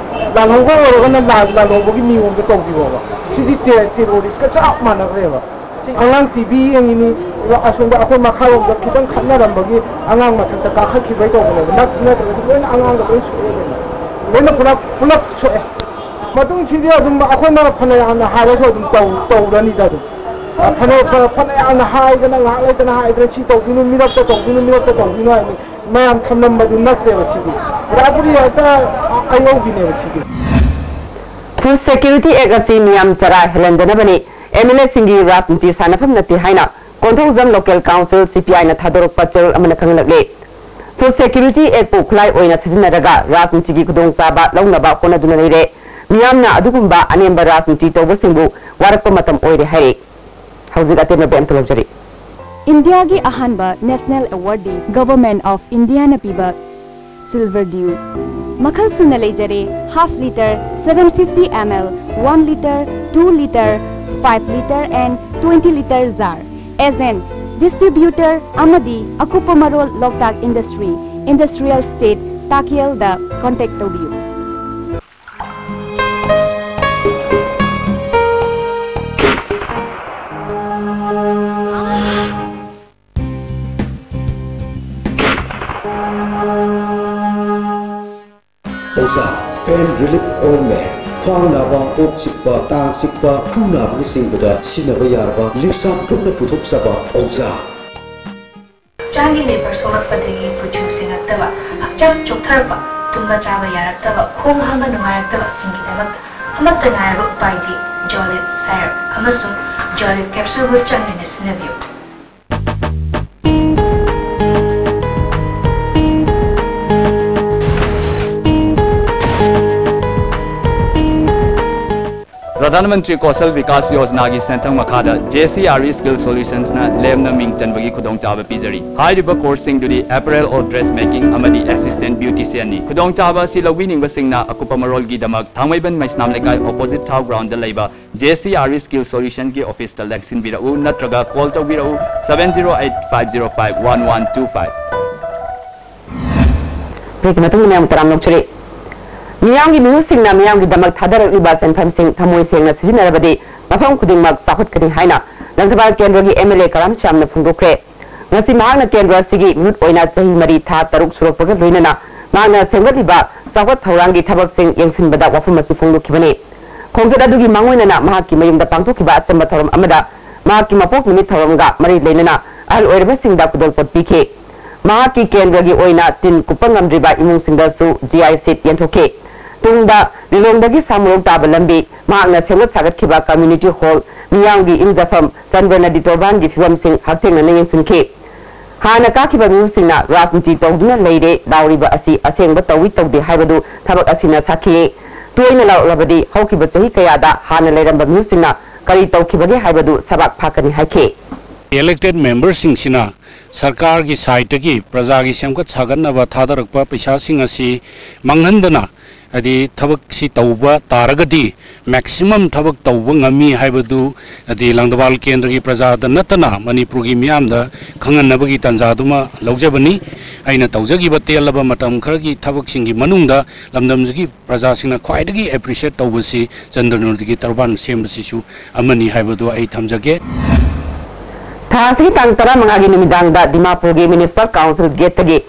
ꯂꯥꯜꯍꯧꯕ ꯑꯣꯏꯔꯒꯅ ꯂꯥꯜ-, ꯂꯥꯜꯍꯧꯕꯒꯤ ꯅꯤꯌꯣꯝꯗ ꯇꯧꯕꯤꯔꯣꯕ꯫ ꯁꯤꯗꯤ ꯇꯦ-, ꯇꯦꯔꯣꯔꯤꯁ꯭ꯠꯀ ꯆꯞ ꯃꯥꯟꯅꯈ꯭ꯔꯦꯕ꯫ ꯑꯉꯥꯡ ꯇꯤ ꯚꯤ ꯌꯦꯡꯉꯤꯅꯤ, ꯑꯁꯣꯝꯗ ꯑꯩꯈꯣꯏ ꯃꯈꯥꯔꯣꯝꯗ ꯈꯤꯇꯪ ꯈꯠꯅꯔꯝꯕꯒꯤ ꯑꯉꯥꯡ ꯃꯊꯛꯇ ꯀꯥꯈꯠꯈꯤꯕꯩ ꯇꯧꯕꯅꯦꯕ꯫ ꯅꯠ-, ꯅꯠꯇ꯭ꯔꯒꯗꯤ ꯂꯣꯏꯅ ꯑꯉꯥꯡꯒ ꯂꯣꯏ ꯁꯣꯛꯑꯦ ꯀꯩꯅꯣ꯫ ꯂꯣꯏꯅ ꯄꯨꯂꯞ ꯄꯨꯂꯞ ꯁꯣꯛꯑꯦ꯫ ꯃꯇꯨꯡꯁꯤꯗꯤ ꯑꯗꯨꯝ ꯑꯩꯈꯣꯏꯅ ꯐꯅ ꯌꯥꯝꯅ ꯍꯥꯏꯔꯁꯨ ꯑꯗꯨꯝ ꯇꯧ ꯇꯧꯔꯅꯤꯗ ꯑꯗꯨꯝ꯫ ꯐꯅ ꯐꯅ ꯌꯥꯝꯅ ꯍꯥꯏꯗꯅ ꯉꯥꯏꯍꯥꯛ ꯂꯩꯇꯅ ꯍꯥꯏꯗꯅ ꯁꯤ ꯇꯧꯕꯤꯅꯨ, ꯃꯤꯔꯛꯇ ꯇꯧꯕꯤꯅꯨ, ꯃꯤꯔꯛꯇ ꯇꯧꯕꯤꯅꯨ ꯍꯥꯏꯅꯤ꯫ ꯃꯌꯥꯝ ꯊꯝꯂꯝꯕꯗꯨ ꯅꯠꯇ꯭ꯔꯦꯕ ꯁꯤꯗꯤ꯫ ꯄꯨꯔꯥꯄꯨꯔꯤ ꯍꯦꯛꯇ ꯑ- ꯑꯌꯧꯕꯤꯅꯦꯕ ꯁꯤꯗꯤ꯫ Food Security Act ꯑꯁꯤ ꯃꯤꯌꯥꯝ ꯆꯔꯥ ꯍꯦꯜꯍꯟꯗꯅꯕꯅꯤ, ꯑꯦꯝ ꯑꯦꯜ ꯑꯦꯁꯤꯡꯒꯤ ꯔꯥꯖꯅꯤꯇꯤ ꯁꯥꯟꯅꯐꯝ ꯅꯠꯇꯦ ꯍꯥꯏꯅ ꯀꯣꯟꯊꯧꯖꯝ ꯂꯣꯀꯦꯜ ꯀꯥꯎꯟꯁꯤꯜ, ꯁꯤ ꯄꯤ ꯑꯥꯏꯅ ꯊꯥꯗꯣꯔꯛꯄ ꯆꯦꯔꯣꯜ ꯑꯃꯅ ꯈꯪꯍꯜꯂꯛꯂꯦ꯫ Food Security Actꯄꯨ ꯈꯨꯠꯂꯥꯏ ꯑꯣꯏꯅ ꯁꯤꯖꯤꯟꯅꯔꯒ ꯔꯥꯖꯅꯤꯇꯤꯒꯤ ꯈꯨꯗꯣꯡꯆꯥꯕ ꯂꯧꯅꯕ ꯍꯣꯠꯅꯗꯨꯅ ꯂꯩꯔꯦ꯫ ꯃꯤꯌꯥꯝꯅ ꯑꯗꯨꯒꯨꯝꯕ ꯑꯅꯦꯝꯕ ꯔꯥꯖꯅꯤꯇꯤ ꯇꯧꯕꯁꯤꯡꯕꯨ ꯋꯥꯔꯛꯄ ꯃꯇꯝ ꯑꯣꯏꯔꯦ ꯍꯥꯏꯔꯤ꯫ ꯍꯧꯖꯤꯛ ꯑꯇꯦꯟꯕ ꯕꯦꯝꯇ ꯂꯧꯖꯔꯤ꯫ ꯏꯟꯗꯤꯌꯥꯒꯤ ꯑꯍꯥꯟꯕ ꯅꯦꯁꯅꯦꯜ ꯑꯦꯋꯥꯔꯗꯗꯤ ꯒꯚꯔꯟꯃꯦꯟꯠ ꯑꯣꯐ ꯏꯟꯗꯤꯌꯥꯅ ꯄꯤꯕ ꯁꯤꯜꯚꯔ ꯗ꯭ꯌꯨ ꯃꯈꯜ ꯁꯨꯅ ꯂꯩꯖꯔꯦ: half litre, seven fifty ml, one litre, two litre, five litre and twenty litre jar꯫ Agent, distributor ꯑꯃꯗꯤ ꯑꯀꯨꯞꯄ ꯃꯔꯣꯜ ꯂꯣꯛꯇꯥꯛ ꯏꯟꯗꯁꯇ꯭ꯔꯤ, ꯏꯟꯗꯁꯇ꯭ꯔꯤꯌꯦꯜ ꯏꯁꯇꯦꯠ, ꯇꯥꯀꯦꯜꯗ ꯀꯣꯟꯇꯦꯛ ꯇꯧꯕꯤꯌꯨ꯫ ꯑꯣꯖꯥ, pain relief ointment, ꯈ꯭ꯋꯥꯡ ꯅꯥꯕ, ꯀꯣꯛ ꯆꯤꯛꯄ, ꯇꯥꯡ ꯆꯤꯛꯄ, ꯈꯨ ꯅꯥꯕꯅꯆꯤꯡꯕꯗ ꯁꯤꯖꯤꯟꯅꯕ ꯌꯥꯔꯕ ꯂꯤꯞꯁꯥꯞ ꯒ꯭ꯔꯨꯞꯅ ꯄꯨꯊꯣꯛꯆꯕ ꯑꯣꯖꯥ꯫ ꯍꯛꯆꯥꯡꯒꯤ ꯂꯦꯕꯔ ꯁꯣꯛꯂꯛꯄꯗꯒꯤ ꯀꯨꯆꯨ ꯁꯦꯡꯉꯛꯇꯕ, ꯍꯛꯆꯥꯡ ꯆꯣꯛꯊꯔꯛꯄ, ꯇꯨꯝꯕ ꯆꯥꯕ ꯌꯥꯔꯛꯇꯕ, ꯈꯣꯡ ꯍꯥꯝꯕ ꯅꯨꯡꯉꯥꯏꯔꯛꯇꯕꯁꯤꯡꯒꯤꯗꯃꯛꯇ ꯑꯃꯠꯇ ꯉꯥꯏꯔꯕ ꯎꯄꯥꯏꯗꯤ ꯖꯣꯂꯤꯞ ꯁꯥꯏꯔꯞ ꯑꯃꯁꯨꯡ ꯖꯣꯂꯤꯞ ꯀꯦꯞꯁꯨꯜꯕꯨ ꯆꯥꯡ ꯅꯥꯏꯅ ꯁꯤꯖꯤꯟꯅꯕꯤꯌꯨ꯫ ꯄ꯭ꯔꯙꯥꯟ ꯃꯟꯇ꯭ꯔꯤ ꯀꯧꯁꯜ ꯕꯤꯀꯥꯁ ꯌꯣꯖꯅꯥꯒꯤ ꯁꯦꯟꯊꯪ ꯃꯈꯥꯗ J C R E skill ꯁꯣꯂꯨꯁꯟꯁꯅ ꯂꯦꯝꯅ ꯃꯤꯡ ꯆꯟꯕꯒꯤ ꯈꯨꯗꯣꯡꯆꯥꯕ ꯄꯤꯖꯔꯤ꯫ ꯍꯥꯏꯔꯤꯕ ꯀꯣꯔꯁꯁꯤꯡꯗꯨꯗꯤ apparel or dress making ꯑꯃꯗꯤ assistant beauticianꯅꯤ꯫ ꯈꯨꯗꯣꯡꯆꯥꯕ ꯑꯁꯤ ꯂꯧꯕꯤꯅꯤꯡꯕꯁꯤꯡꯅ ꯑꯀꯨꯞꯄ ꯃꯔꯣꯜꯒꯤꯗꯃꯛ ꯊꯥꯡꯃꯩꯕꯟ ꯃꯩꯁꯅꯥꯝ ꯂꯩꯀꯥꯏ opposite ꯊꯥꯎ ꯒ꯭ꯔꯥꯎꯟꯗ ꯂꯩꯕ J C R E skill ꯁꯣꯂꯨꯁꯟꯒꯤ ꯑꯣꯐꯤꯁꯇ ꯂꯦꯡꯁꯤꯟꯕꯤꯔꯛꯎ ꯅꯠꯇ꯭ꯔꯒ ꯀꯣꯜ ꯇꯧꯕꯤꯔꯛꯎ seven zero eight five zero five one one two five꯫ ꯕ꯭ꯔꯦꯛꯀꯤ ꯃꯇꯨꯡꯗ ꯃꯌꯥꯝ ꯇꯔꯥꯝꯅ ꯑꯣꯛꯆꯔꯤ꯫ ꯃꯤꯌꯥꯝꯒꯤ ꯃꯤꯍꯨꯠꯁꯤꯡꯅ ꯃꯤꯌꯥꯝꯒꯤꯗꯃꯛ ꯊꯥꯗꯔꯛꯂꯤꯕ ꯁꯦꯟꯐꯝꯁꯤꯡ ꯊꯃꯣꯏ ꯁꯦꯡꯅ ꯁꯤꯖꯤꯟꯅꯔꯕꯗꯤ ꯃꯐꯝ ꯈꯨꯗꯤꯡꯃꯛ ꯆꯥꯎꯈꯠꯀꯅꯤ ꯍꯥꯏꯅ ꯂꯪꯊꯕꯥꯜ ꯀꯦꯟꯗ꯭ꯔꯒꯤ ꯑꯦꯝ ꯑꯦꯜ ꯑꯦ ꯀꯔꯥꯝ ꯁ꯭ꯌꯥꯝꯅ ꯐꯣꯡꯗꯣꯛꯈ꯭ꯔꯦ꯫ ꯉꯁꯤ ꯃꯍꯥꯛꯅ ꯀꯦꯟꯗ꯭ꯔ ꯑꯁꯤꯒꯤ ꯃꯤꯍꯨꯠ ꯑꯣꯏꯅ ꯆꯍꯤ ꯃꯔꯤ ꯊꯥ ꯇꯔꯨꯛ ꯁꯨꯔꯛꯄꯒ ꯂꯣꯏꯅꯅ ꯃꯍꯥꯛꯅ ꯁꯦꯝꯒꯠꯂꯤꯕ ꯆꯥꯎꯈꯠ ꯊꯧꯔꯥꯡꯒꯤ ꯊꯕꯛꯁꯤꯡ ꯌꯦꯡꯁꯤꯟꯕꯗ ꯋꯥꯐꯝ ꯑꯁꯤ ꯐꯣꯡꯗꯣꯛꯈꯤꯕꯅꯤ꯫ ꯈꯣꯡꯆꯠ ꯑꯗꯨꯒꯤ ꯃꯥꯡꯑꯣꯏꯅꯅ ꯃꯍꯥꯛꯀꯤ ꯃꯌꯨꯝꯗ ꯄꯥꯡꯊꯣꯛꯈꯤꯕ ꯑꯆꯝꯕ ꯊꯧꯔꯝ ꯑꯃꯗ ꯃꯍꯥꯛꯀꯤ ꯃꯄꯣꯛ ꯅꯨꯃꯤꯠ ꯊꯧꯔꯝꯒ ꯃꯔꯤ ꯂꯩꯅꯅ ꯑꯍꯜ ꯑꯣꯏꯔꯕꯁꯤꯡꯗ ꯈꯨꯗꯣꯜꯄꯣꯠ ꯄꯤꯈꯤ꯫ ꯃꯍꯥꯛꯀꯤ ꯀꯦꯟꯗ꯭ꯔꯒꯤ ꯑꯣꯏꯅ ꯇꯤꯟ ꯀꯨꯞꯄ ꯉꯝꯗ꯭ꯔꯤꯕ ꯏꯃꯨꯡꯁꯤꯡꯗꯁꯨ G I sheet ꯌꯦꯟꯊꯣꯛꯈꯤ꯫ ꯇꯨꯡꯗ ꯂꯤꯂꯣꯡꯗꯒꯤ ꯁꯥꯃꯨꯔꯣꯛ ꯇꯥꯕ ꯂꯝꯕꯤ, ꯃꯍꯥꯛꯅ ꯁꯦꯝꯒꯠ ꯁꯥꯒꯠꯈꯤꯕ community hall, ꯃꯤꯌꯥꯝꯒꯤ ꯏꯔꯨꯖꯐꯝ, ꯆꯟꯗ꯭ꯔ ꯅꯗꯤ ꯇꯣꯔꯕꯥꯟꯒꯤ ꯐꯤꯕꯝꯁꯤꯡ ꯍꯛꯊꯦꯡꯅꯅ ꯌꯦꯡꯁꯤꯟꯈꯤ꯫ ꯍꯥꯟꯅ ꯀꯥꯈꯤꯕ ꯃꯤꯍꯨꯠꯁꯤꯡꯅ ꯔꯥꯖꯅꯤꯇꯤ ꯇꯧꯗꯨꯅ ꯂꯩꯔꯦ ꯂꯥꯎꯔꯤꯕ ꯑꯁꯤ ꯑꯁꯦꯡꯕ ꯇꯧꯏ ꯇꯧꯗꯦ ꯍꯥꯏꯕꯗꯨ ꯊꯕꯛ ꯑꯁꯤꯅ ꯁꯥꯈꯤꯌꯦ꯫ ꯇꯣꯏꯅ ꯂꯥꯎꯔꯛꯂꯕꯗꯤ ꯍꯧꯈꯤꯕ ꯆꯍꯤ ꯀꯌꯥꯗ ꯍꯥꯟꯅ ꯂꯩꯔꯝꯕ ꯃꯤꯍꯨꯠꯁꯤꯡꯅ ꯀꯔꯤ ꯇꯧꯈꯤꯕꯒꯦ ꯍꯥꯏꯕꯗꯨ ꯁꯕꯥꯛ ꯐꯥꯛꯀꯅꯤ ꯍꯥꯏꯈꯤ꯫ Elected member ꯁꯤꯡꯁꯤꯅ ꯁꯔꯀꯥꯔꯒꯤ ꯁꯥꯏꯠꯇꯒꯤ ꯄ꯭ꯔꯖꯥꯒꯤ ꯁꯦꯝꯒꯠ ꯁꯥꯒꯠꯅꯕ ꯊꯥꯗꯔꯛꯄ ꯄꯩꯁꯥꯁꯤꯡ ꯑꯁꯤ ꯃꯥꯡꯍꯟꯗꯅ, ꯍꯥꯏꯗꯤ, ꯊꯕꯛꯁꯤ ꯇꯧꯕ ꯇꯥꯔꯒꯗꯤ maximum ꯊꯕꯛ ꯇꯧꯕ ꯉꯝꯃꯤ ꯍꯥꯏꯕꯗꯨ, ꯍꯥꯏꯗꯤ, ꯂꯪꯗꯕꯥꯜ ꯀꯦꯟꯗ꯭ꯔꯒꯤ ꯄ꯭ꯔꯖꯥꯗ ꯅꯠꯇꯅ ꯃꯅꯤꯄꯨꯔꯒꯤ ꯃꯤꯌꯥꯝꯗ ꯈꯪꯍꯟꯅꯕꯒꯤ ꯇꯥꯟꯖꯥꯗꯨꯃ ꯂꯧꯖꯕꯅꯤ꯫ ꯑꯩꯅ ꯇꯧꯖꯈꯤꯕ ꯇꯦꯜꯂꯕ ꯃꯇꯝ ꯈꯔꯒꯤ ꯊꯕꯛꯁꯤꯡꯒꯤ ꯃꯅꯨꯡꯗ ꯂꯝꯗꯝꯁꯤꯒꯤ ꯄ꯭ꯔꯖꯥꯁꯤꯡꯅ ꯈ꯭ꯋꯥꯏꯗꯒꯤ appreciate ꯇꯧꯕꯁꯤ ꯆꯟꯗ꯭ꯔꯅꯨꯔꯗꯒꯤ ꯇꯔꯕꯥꯟ ꯁꯦꯝꯕꯁꯤꯁꯨ ꯑꯃꯅꯤ ꯍꯥꯏꯕꯗꯨ ꯑꯩ ꯊꯝꯖꯒꯦ꯫ ꯊꯥ ꯑꯁꯤꯒꯤ ꯇꯥꯡ ꯇꯔꯥꯃꯉꯥꯒꯤ ꯅꯨꯃꯤꯗꯥꯡꯗ ꯗꯤꯃꯥꯄꯨꯔꯒꯤ Municipal Council gateꯇꯒꯤ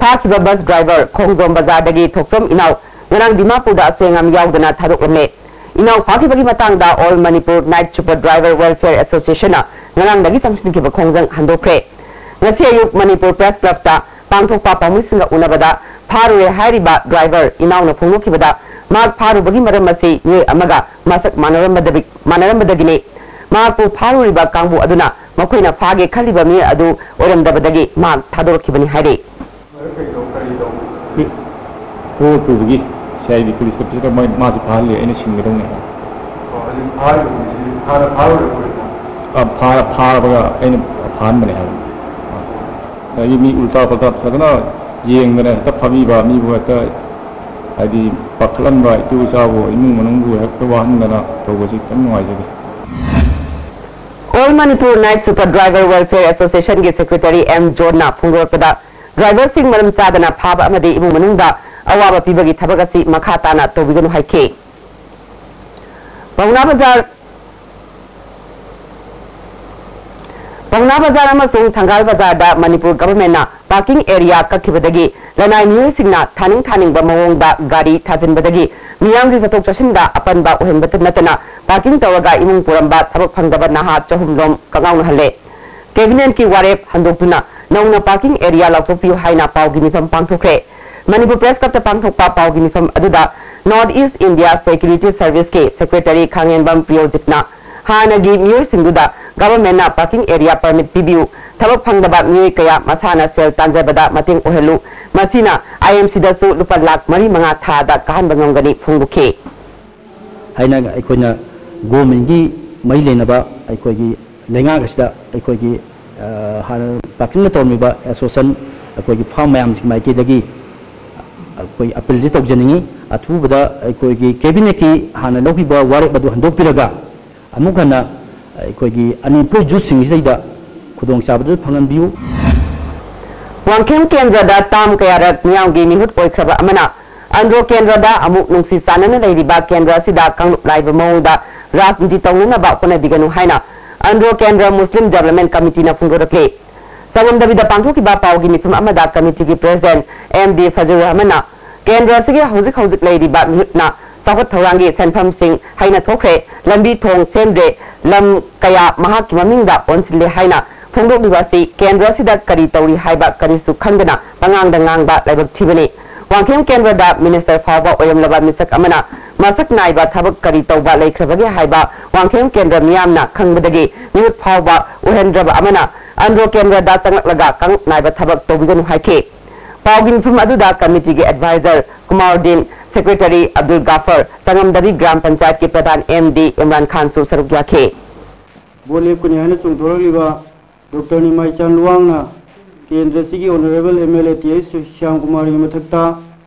ꯐꯥꯈꯤꯕ bus driver ꯈꯣꯡꯖꯣꯝ ꯕꯖꯥꯔꯗꯒꯤ ꯊꯣꯛꯆꯣꯝ ꯏꯅꯥꯎ ꯉꯔꯥꯡ ꯗꯤꯃꯥꯄꯨꯔꯗ ꯑꯁꯣꯏ ꯑꯉꯥꯝ ꯌꯥꯎꯗꯅ ꯊꯥꯗꯣꯛꯂꯝꯃꯦ꯫ ꯏꯅꯥꯎ ꯐꯥꯈꯤꯕꯒꯤ ꯃꯇꯥꯡꯗ All Manipur Night Super Driver Welfare Associationꯅ ꯉꯔꯥꯡꯗꯒꯤ ꯆꯪꯁꯤꯟꯈꯤꯕ ꯈꯣꯡꯖꯪ ꯍꯟꯗꯣꯛꯈ꯭ꯔꯦ꯫ ꯉꯁꯤ ꯑꯌꯨꯛ ꯃꯅꯤꯄꯨꯔ Press Clubꯇ ꯄꯥꯡꯊꯣꯛꯄ ꯄꯥꯎꯃꯤꯁꯤꯡꯒ ꯎꯅꯕꯗ ꯐꯥꯔꯨꯔꯦ ꯍꯥꯏꯔꯤꯕ driver ꯏꯅꯥꯎꯅ ꯐꯣꯡꯗꯣꯛꯈꯤꯕꯗ, ꯃꯍꯥꯛ ꯐꯥꯔꯨꯕꯒꯤ ꯃꯔꯝ ꯑꯁꯤ ꯃꯤꯑꯣꯏ ꯑꯃꯒ ꯃꯁꯛ ꯃꯥꯟꯅꯔꯝꯕꯗꯕꯤ-, ꯃꯥꯟꯅꯔꯝꯕꯗꯒꯤꯅꯤ꯫ ꯃꯍꯥꯛꯄꯨ ꯐꯥꯔꯨꯔꯤꯕ ꯀꯥꯡꯕꯨ ꯑꯗꯨꯅ ꯃꯈꯣꯏꯅ ꯐꯥꯒꯦ ꯈꯜꯂꯤꯕ ꯃꯤꯑꯣꯏ ꯑꯗꯨ ꯑꯣꯏꯔꯝꯗꯕꯗꯒꯤ ꯃꯍꯥꯛ ꯊꯥꯗꯣꯔꯛꯈꯤꯕꯅꯤ ꯍꯥꯏꯔꯤ꯫ ꯀꯣꯜ ꯄꯨꯕꯒꯤ C I D policeꯇ ꯄꯤꯔꯒ ꯃꯣꯏ, ꯃꯥꯁꯦ ꯐꯥꯍꯜꯂꯦ, ꯑꯩꯅ ꯁꯤꯟꯒꯗꯧꯅꯦ ꯍꯥꯏ꯫ ꯑꯣ, ꯍꯧꯖꯤꯛ ꯐꯥꯔꯤꯕ ꯃꯤꯁꯤ ꯍꯥꯟꯅ ꯐꯥꯔꯨꯔꯦ ꯄꯨꯂꯤꯁꯅ? ꯑ, ꯐꯥ-, ꯐꯥꯔꯕꯒ ꯑꯩꯅ ꯐꯥꯍꯟꯕꯅꯦ ꯍꯥꯏꯕ꯫ ꯑꯗꯒꯤ ꯃꯤ ꯎꯜꯇꯥ ꯄꯜꯇꯥ ꯐꯖꯅ ꯌꯦꯡꯗꯅ ꯍꯦꯛꯇ ꯐꯥꯕꯤꯕ, ꯃꯤꯕꯨ ꯍꯦꯛꯇ ꯍꯥꯏꯗꯤ ꯄꯥꯈꯠꯍꯟꯕ, ꯏꯇꯨ ꯏꯆꯥꯕꯨ, ꯏꯃꯨꯡ ꯃꯅꯨꯡꯕꯨ ꯍꯦꯛꯇ ꯋꯥꯍꯟꯗꯅ ꯇꯧꯕꯁꯤ ꯈꯤꯇꯪ ꯅꯨꯡꯉꯥꯏꯖꯗꯦ꯫ All Manipur Night Super Driver Welfare Associationꯒꯤ Secretary M Johnꯅ ꯐꯣꯡꯗꯣꯔꯛꯄꯗ, driverꯁꯤꯡ ꯃꯔꯝ ꯆꯥꯗꯅ ꯐꯥꯕ ꯑꯃꯗꯤ ꯏꯃꯨꯡ ꯃꯅꯨꯡꯗ ꯑꯋꯥꯕ ꯄꯤꯕꯒꯤ ꯊꯕꯛ ꯑꯁꯤ ꯃꯈꯥ ꯇꯥꯅ ꯇꯧꯕꯤꯒꯅꯨ ꯍꯥꯏꯈꯤ꯫ ꯄꯥꯎꯅꯥ ꯕꯖꯥꯔ, ꯄꯥꯎꯅꯥ ꯕꯖꯥꯔ ꯑꯃꯁꯨꯡ ꯊꯪꯒꯥꯜ ꯕꯖꯥꯔꯗ ꯃꯅꯤꯄꯨꯔ ꯒꯚꯔꯟꯃꯦꯟꯠꯅ ꯄꯥꯔꯀꯤꯡ ꯑꯦꯔꯤꯌꯥ ꯀꯛꯈꯤꯕꯗꯒꯤ ꯂꯅꯥꯏ ꯃꯤꯑꯣꯏꯁꯤꯡꯅ ꯊꯥꯅꯤꯡ ꯊꯥꯅꯤꯡꯕ ꯃꯑꯣꯡꯗ ꯒꯥꯔꯤ ꯊꯥꯖꯤꯟꯕꯗꯒꯤ ꯃꯤꯌꯥꯝꯒꯤ ꯆꯠꯊꯣꯛ ꯆꯠꯁꯤꯟꯗ ꯑꯄꯟꯕ ꯑꯣꯏꯍꯟꯕꯇ ꯅꯠꯇꯅ ꯄꯥꯔꯀꯤꯡ ꯇꯧꯔꯒ ꯏꯃꯨꯡ ꯄꯨꯔꯝꯕ ꯊꯕꯛ ꯐꯪꯗꯕ ꯅꯍꯥ ꯆꯍꯨꯝ ꯔꯣꯝ ꯀꯉꯥꯎꯅꯍꯜꯂꯦ꯫ ꯀꯦꯕꯤꯅꯦꯠꯀꯤ ꯋꯥꯔꯦꯞ ꯍꯟꯗꯣꯛꯇꯨꯅ ꯅꯧꯅ ꯄꯥꯔꯀꯤꯡ ꯑꯦꯔꯤꯌꯥ ꯂꯥꯎꯊꯣꯛꯄꯤꯌꯨ ꯍꯥꯏꯅ ꯄꯥꯎꯒꯤ ꯃꯤꯐꯝ ꯄꯥꯡꯊꯣꯛꯈ꯭ꯔꯦ꯫ ꯃꯅꯤꯄꯨꯔ ꯄ꯭ꯔꯦꯁ ꯀ꯭ꯂꯕꯇ ꯄꯥꯡꯊꯣꯛꯄ ꯄꯥꯎꯒꯤ ꯃꯤꯐꯝ ꯑꯗꯨꯗ ꯅꯣꯔꯠ ꯏꯁ ꯏꯟꯗꯤꯌꯥ ꯁꯦꯀ꯭ꯌꯨꯔꯤꯇꯤ ꯁꯔꯚꯤꯁꯀꯤ ꯁꯦꯀ꯭ꯔꯦꯇꯔꯤ ꯈꯥꯉꯦꯝꯕꯝ ꯄ꯭ꯔꯤꯌꯣꯖꯤꯠꯅ ꯍꯥꯟꯅꯒꯤ ꯃꯤꯑꯣꯏꯁꯤꯡꯗꯨꯗ ꯒꯚꯔꯟꯃꯦꯟꯠꯅ ꯄꯥꯔꯀꯤꯡ ꯑꯦꯔꯤꯌꯥ ꯄꯔꯃꯤꯠ ꯄꯤꯕꯤꯌꯨ, ꯊꯕꯛ ꯐꯪꯗꯕ ꯃꯤꯑꯣꯏ ꯀꯌꯥ ꯃꯁꯥꯅ ꯁꯦꯜ ꯇꯥꯟꯖꯕꯗ ꯃꯇꯦꯡ ꯑꯣꯏꯍꯜꯂꯨ, ꯃꯁꯤꯅ ꯑꯥꯏ ꯑꯦꯝ ꯁꯤꯗꯁꯨ ꯂꯨꯄꯥ ꯂꯥꯈ ꯃꯔꯤ ꯃꯉꯥ ꯊꯥꯗ ꯀꯥꯍꯟꯕ ꯉꯝꯒꯅꯤ ꯐꯣꯡꯗꯣꯛꯈꯤ꯫ ꯍꯥꯏꯅ ꯑꯩꯈꯣꯏꯅ ꯒꯣꯔꯃꯦꯟꯒꯤ ꯃꯔꯤ ꯂꯩꯅꯕ ꯑꯩꯈꯣꯏꯒꯤ ꯂꯩꯉꯥꯛ ꯑꯁꯤꯗ ꯑꯩꯈꯣꯏꯒꯤ, ꯑ, ꯍꯥꯟꯅ ꯄꯥꯔꯀꯤꯡꯗ ꯇꯧꯔꯝꯃꯤꯕ ꯑꯦꯁꯣꯁꯤꯌꯦꯁꯟ, ꯑꯩꯈꯣꯏꯒꯤ ꯐꯥꯔꯝ ꯃꯌꯥꯝꯁꯤꯒꯤ ꯃꯥꯏꯀꯩꯗꯒꯤ ꯑꯩꯈꯣꯏ ꯑꯄꯤꯜꯁꯤ ꯇꯧꯖꯅꯤꯡꯉꯤ꯫ ꯑꯊꯨꯕꯗ ꯑꯩꯈꯣꯏꯒꯤ ꯀꯦꯕꯤꯅꯦꯠꯀꯤ ꯍꯥꯟꯅ ꯂꯧꯈꯤꯕ ꯋꯥꯔꯦꯞ ꯑꯗꯨ ꯍꯟꯗꯣꯛꯄꯤꯔꯒ ꯑꯃꯨꯛ ꯍꯟꯅ ꯑꯩꯈꯣꯏꯒꯤ ꯑꯟꯑꯦꯝꯄ꯭ꯂꯣꯏ ꯌꯨꯠꯁꯤꯡꯁꯤꯗꯩꯗ ꯈꯨꯗꯣꯡꯆꯥꯕꯗꯨ ꯐꯪꯍꯟꯕꯤꯌꯨ꯫ ꯋꯥꯡꯈꯦꯝ ꯀꯦꯟꯗ꯭ꯔꯗ ꯇꯥꯝ ꯀꯌꯥꯔꯛ ꯃꯤꯌꯥꯝꯒꯤ ꯃꯤꯍꯨꯠ ꯑꯣꯏꯈ꯭ꯔꯕ ꯑꯃꯅ ꯑꯟꯗ꯭ꯔꯣ ꯀꯦꯟꯗ꯭ꯔꯗ ꯑꯃꯨꯛ ꯅꯨꯡꯁꯤ ꯆꯥꯟꯅꯅ ꯂꯩꯔꯤꯕ ꯀꯦꯟꯗ꯭ꯔ ꯑꯁꯤꯗ ꯀꯥꯡꯂꯨꯞ ꯂꯥꯏꯕ ꯃꯑꯣꯡꯗ ꯔꯥꯖꯅꯤꯇꯤ ꯇꯧꯅꯅꯕ ꯍꯣꯠꯅꯕꯤꯒꯅꯨ ꯍꯥꯏꯅ ꯑꯟꯗ꯭ꯔꯣ ꯀꯦꯟꯗ꯭ꯔ ꯃꯨꯁꯂꯤꯝ ꯗꯦꯕꯂꯞꯃꯦꯟ ꯀꯃꯤꯇꯤꯅ ꯐꯣꯡꯗꯣꯔꯛꯂꯤ꯫ ꯆꯉꯝꯗꯕꯤꯗ ꯄꯥꯡꯊꯣꯛꯈꯤꯕ ꯄꯥꯎꯒꯤ ꯃꯤꯐꯝ ꯑꯃꯗ ꯀꯃꯤꯇꯤꯒꯤ ꯄ꯭ꯔꯦꯁꯤꯗꯦꯟꯠ ꯑꯦꯝ ꯗꯤ ꯐꯖꯜ ꯔꯍꯃꯟꯅ ꯀꯦꯟꯗ꯭ꯔ ꯑꯁꯤꯒꯤ ꯍꯧꯖꯤꯛ ꯍꯧꯖꯤꯛ ꯂꯩꯔꯤꯕ ꯃꯤꯍꯨꯠꯅ ꯆꯥꯎꯈꯠ ꯊꯧꯔꯥꯡꯒꯤ ꯁꯦꯟꯐꯝꯁꯤꯡ ꯍꯩꯅ ꯊꯣꯛꯈ꯭ꯔꯦ, ꯂꯝꯕꯤ ꯊꯣꯡ ꯁꯦꯝꯗ꯭ꯔꯦ, ꯂꯝ ꯀꯌꯥ ꯃꯍꯥꯛꯀꯤ ꯃꯃꯤꯡꯗ ꯑꯣꯟꯁꯤꯜꯂꯦ ꯍꯥꯏꯅ ꯐꯣꯡꯗꯣꯛꯂꯤꯕ ꯑꯁꯤ ꯀꯦꯟꯗ꯭ꯔ ꯑꯁꯤꯗ ꯀꯔꯤ ꯇꯧꯔꯤ ꯍꯥꯏꯕ ꯀꯔꯤꯁꯨ ꯈꯪꯗꯅ ꯄꯉꯥꯡꯗ ꯉꯥꯡꯕ ꯂꯥꯏꯕꯛ ꯊꯤꯕꯅꯤ꯫ ꯋꯥꯡꯈꯦꯝ ꯀꯦꯟꯗ꯭ꯔꯗ ꯃꯤꯅꯤꯁꯇꯔ ꯐꯥꯎꯕ ꯑꯣꯏꯔꯝꯂꯕ ꯃꯤꯁꯛ ꯑꯃꯅ ꯃꯁꯛ ꯅꯥꯏꯕ ꯊꯕꯛ ꯀꯔꯤ ꯇꯧꯕ ꯂꯩꯈ꯭ꯔꯕꯒꯦ ꯍꯥꯏꯕ ꯋꯥꯡꯈꯦꯝ ꯀꯦꯟꯗ꯭ꯔ ꯃꯤꯌꯥꯝꯅ ꯈꯪꯕꯗꯒꯤ ꯃꯤꯍꯨꯠ ꯐꯥꯎꯕ ꯑꯣꯏꯍꯟꯗ꯭ꯔꯕ ꯑꯃꯅ ꯑꯟꯗ꯭ꯔꯣ ꯀꯦꯟꯗ꯭ꯔꯗ ꯆꯪꯂꯛꯂꯒ ꯀꯥꯡꯂꯨꯞ ꯅꯥꯏꯕ ꯊꯕꯛ ꯇꯧꯕꯤꯒꯅꯨ ꯍꯥꯏꯈꯤ꯫ ꯄꯥꯎꯒꯤ ꯃꯤꯐꯝ ꯑꯗꯨꯗ ꯀꯃꯤꯇꯤꯒꯤ ꯑꯦꯗꯚꯥꯏꯖꯔ ꯀꯨꯃꯥꯔꯨꯗꯤꯟ, ꯁꯦꯀ꯭ꯔꯦꯇꯔꯤ ꯑꯕꯗꯨꯜ ꯒꯥꯐꯔ, ꯆꯉꯝꯗꯕꯤ ꯒ꯭ꯔꯥꯝ ꯄꯟꯆꯥꯌꯠꯀꯤ ꯄ꯭ꯔꯙꯥꯟ ꯑꯦꯝ ꯗꯤ ꯏꯝꯔꯥꯟ ꯈꯥꯟꯁꯨ ꯁꯔꯨꯛ ꯌꯥꯈꯤ꯫ ꯚꯣꯠ ꯂꯦꯞꯀꯅꯤ ꯍꯥꯏꯅ ꯆꯣꯡꯊꯣꯔꯛꯂꯤꯕ ꯗꯣꯛꯇꯔ ꯅꯤꯃꯥꯏꯆꯥꯟ ꯂꯨꯋꯥꯡꯅ ꯀꯦꯟꯗ꯭ꯔ ꯑꯁꯤꯒꯤ honourable M L A T H Shyam ꯀꯨꯃꯥꯔꯒꯤ ꯃꯊꯛꯇ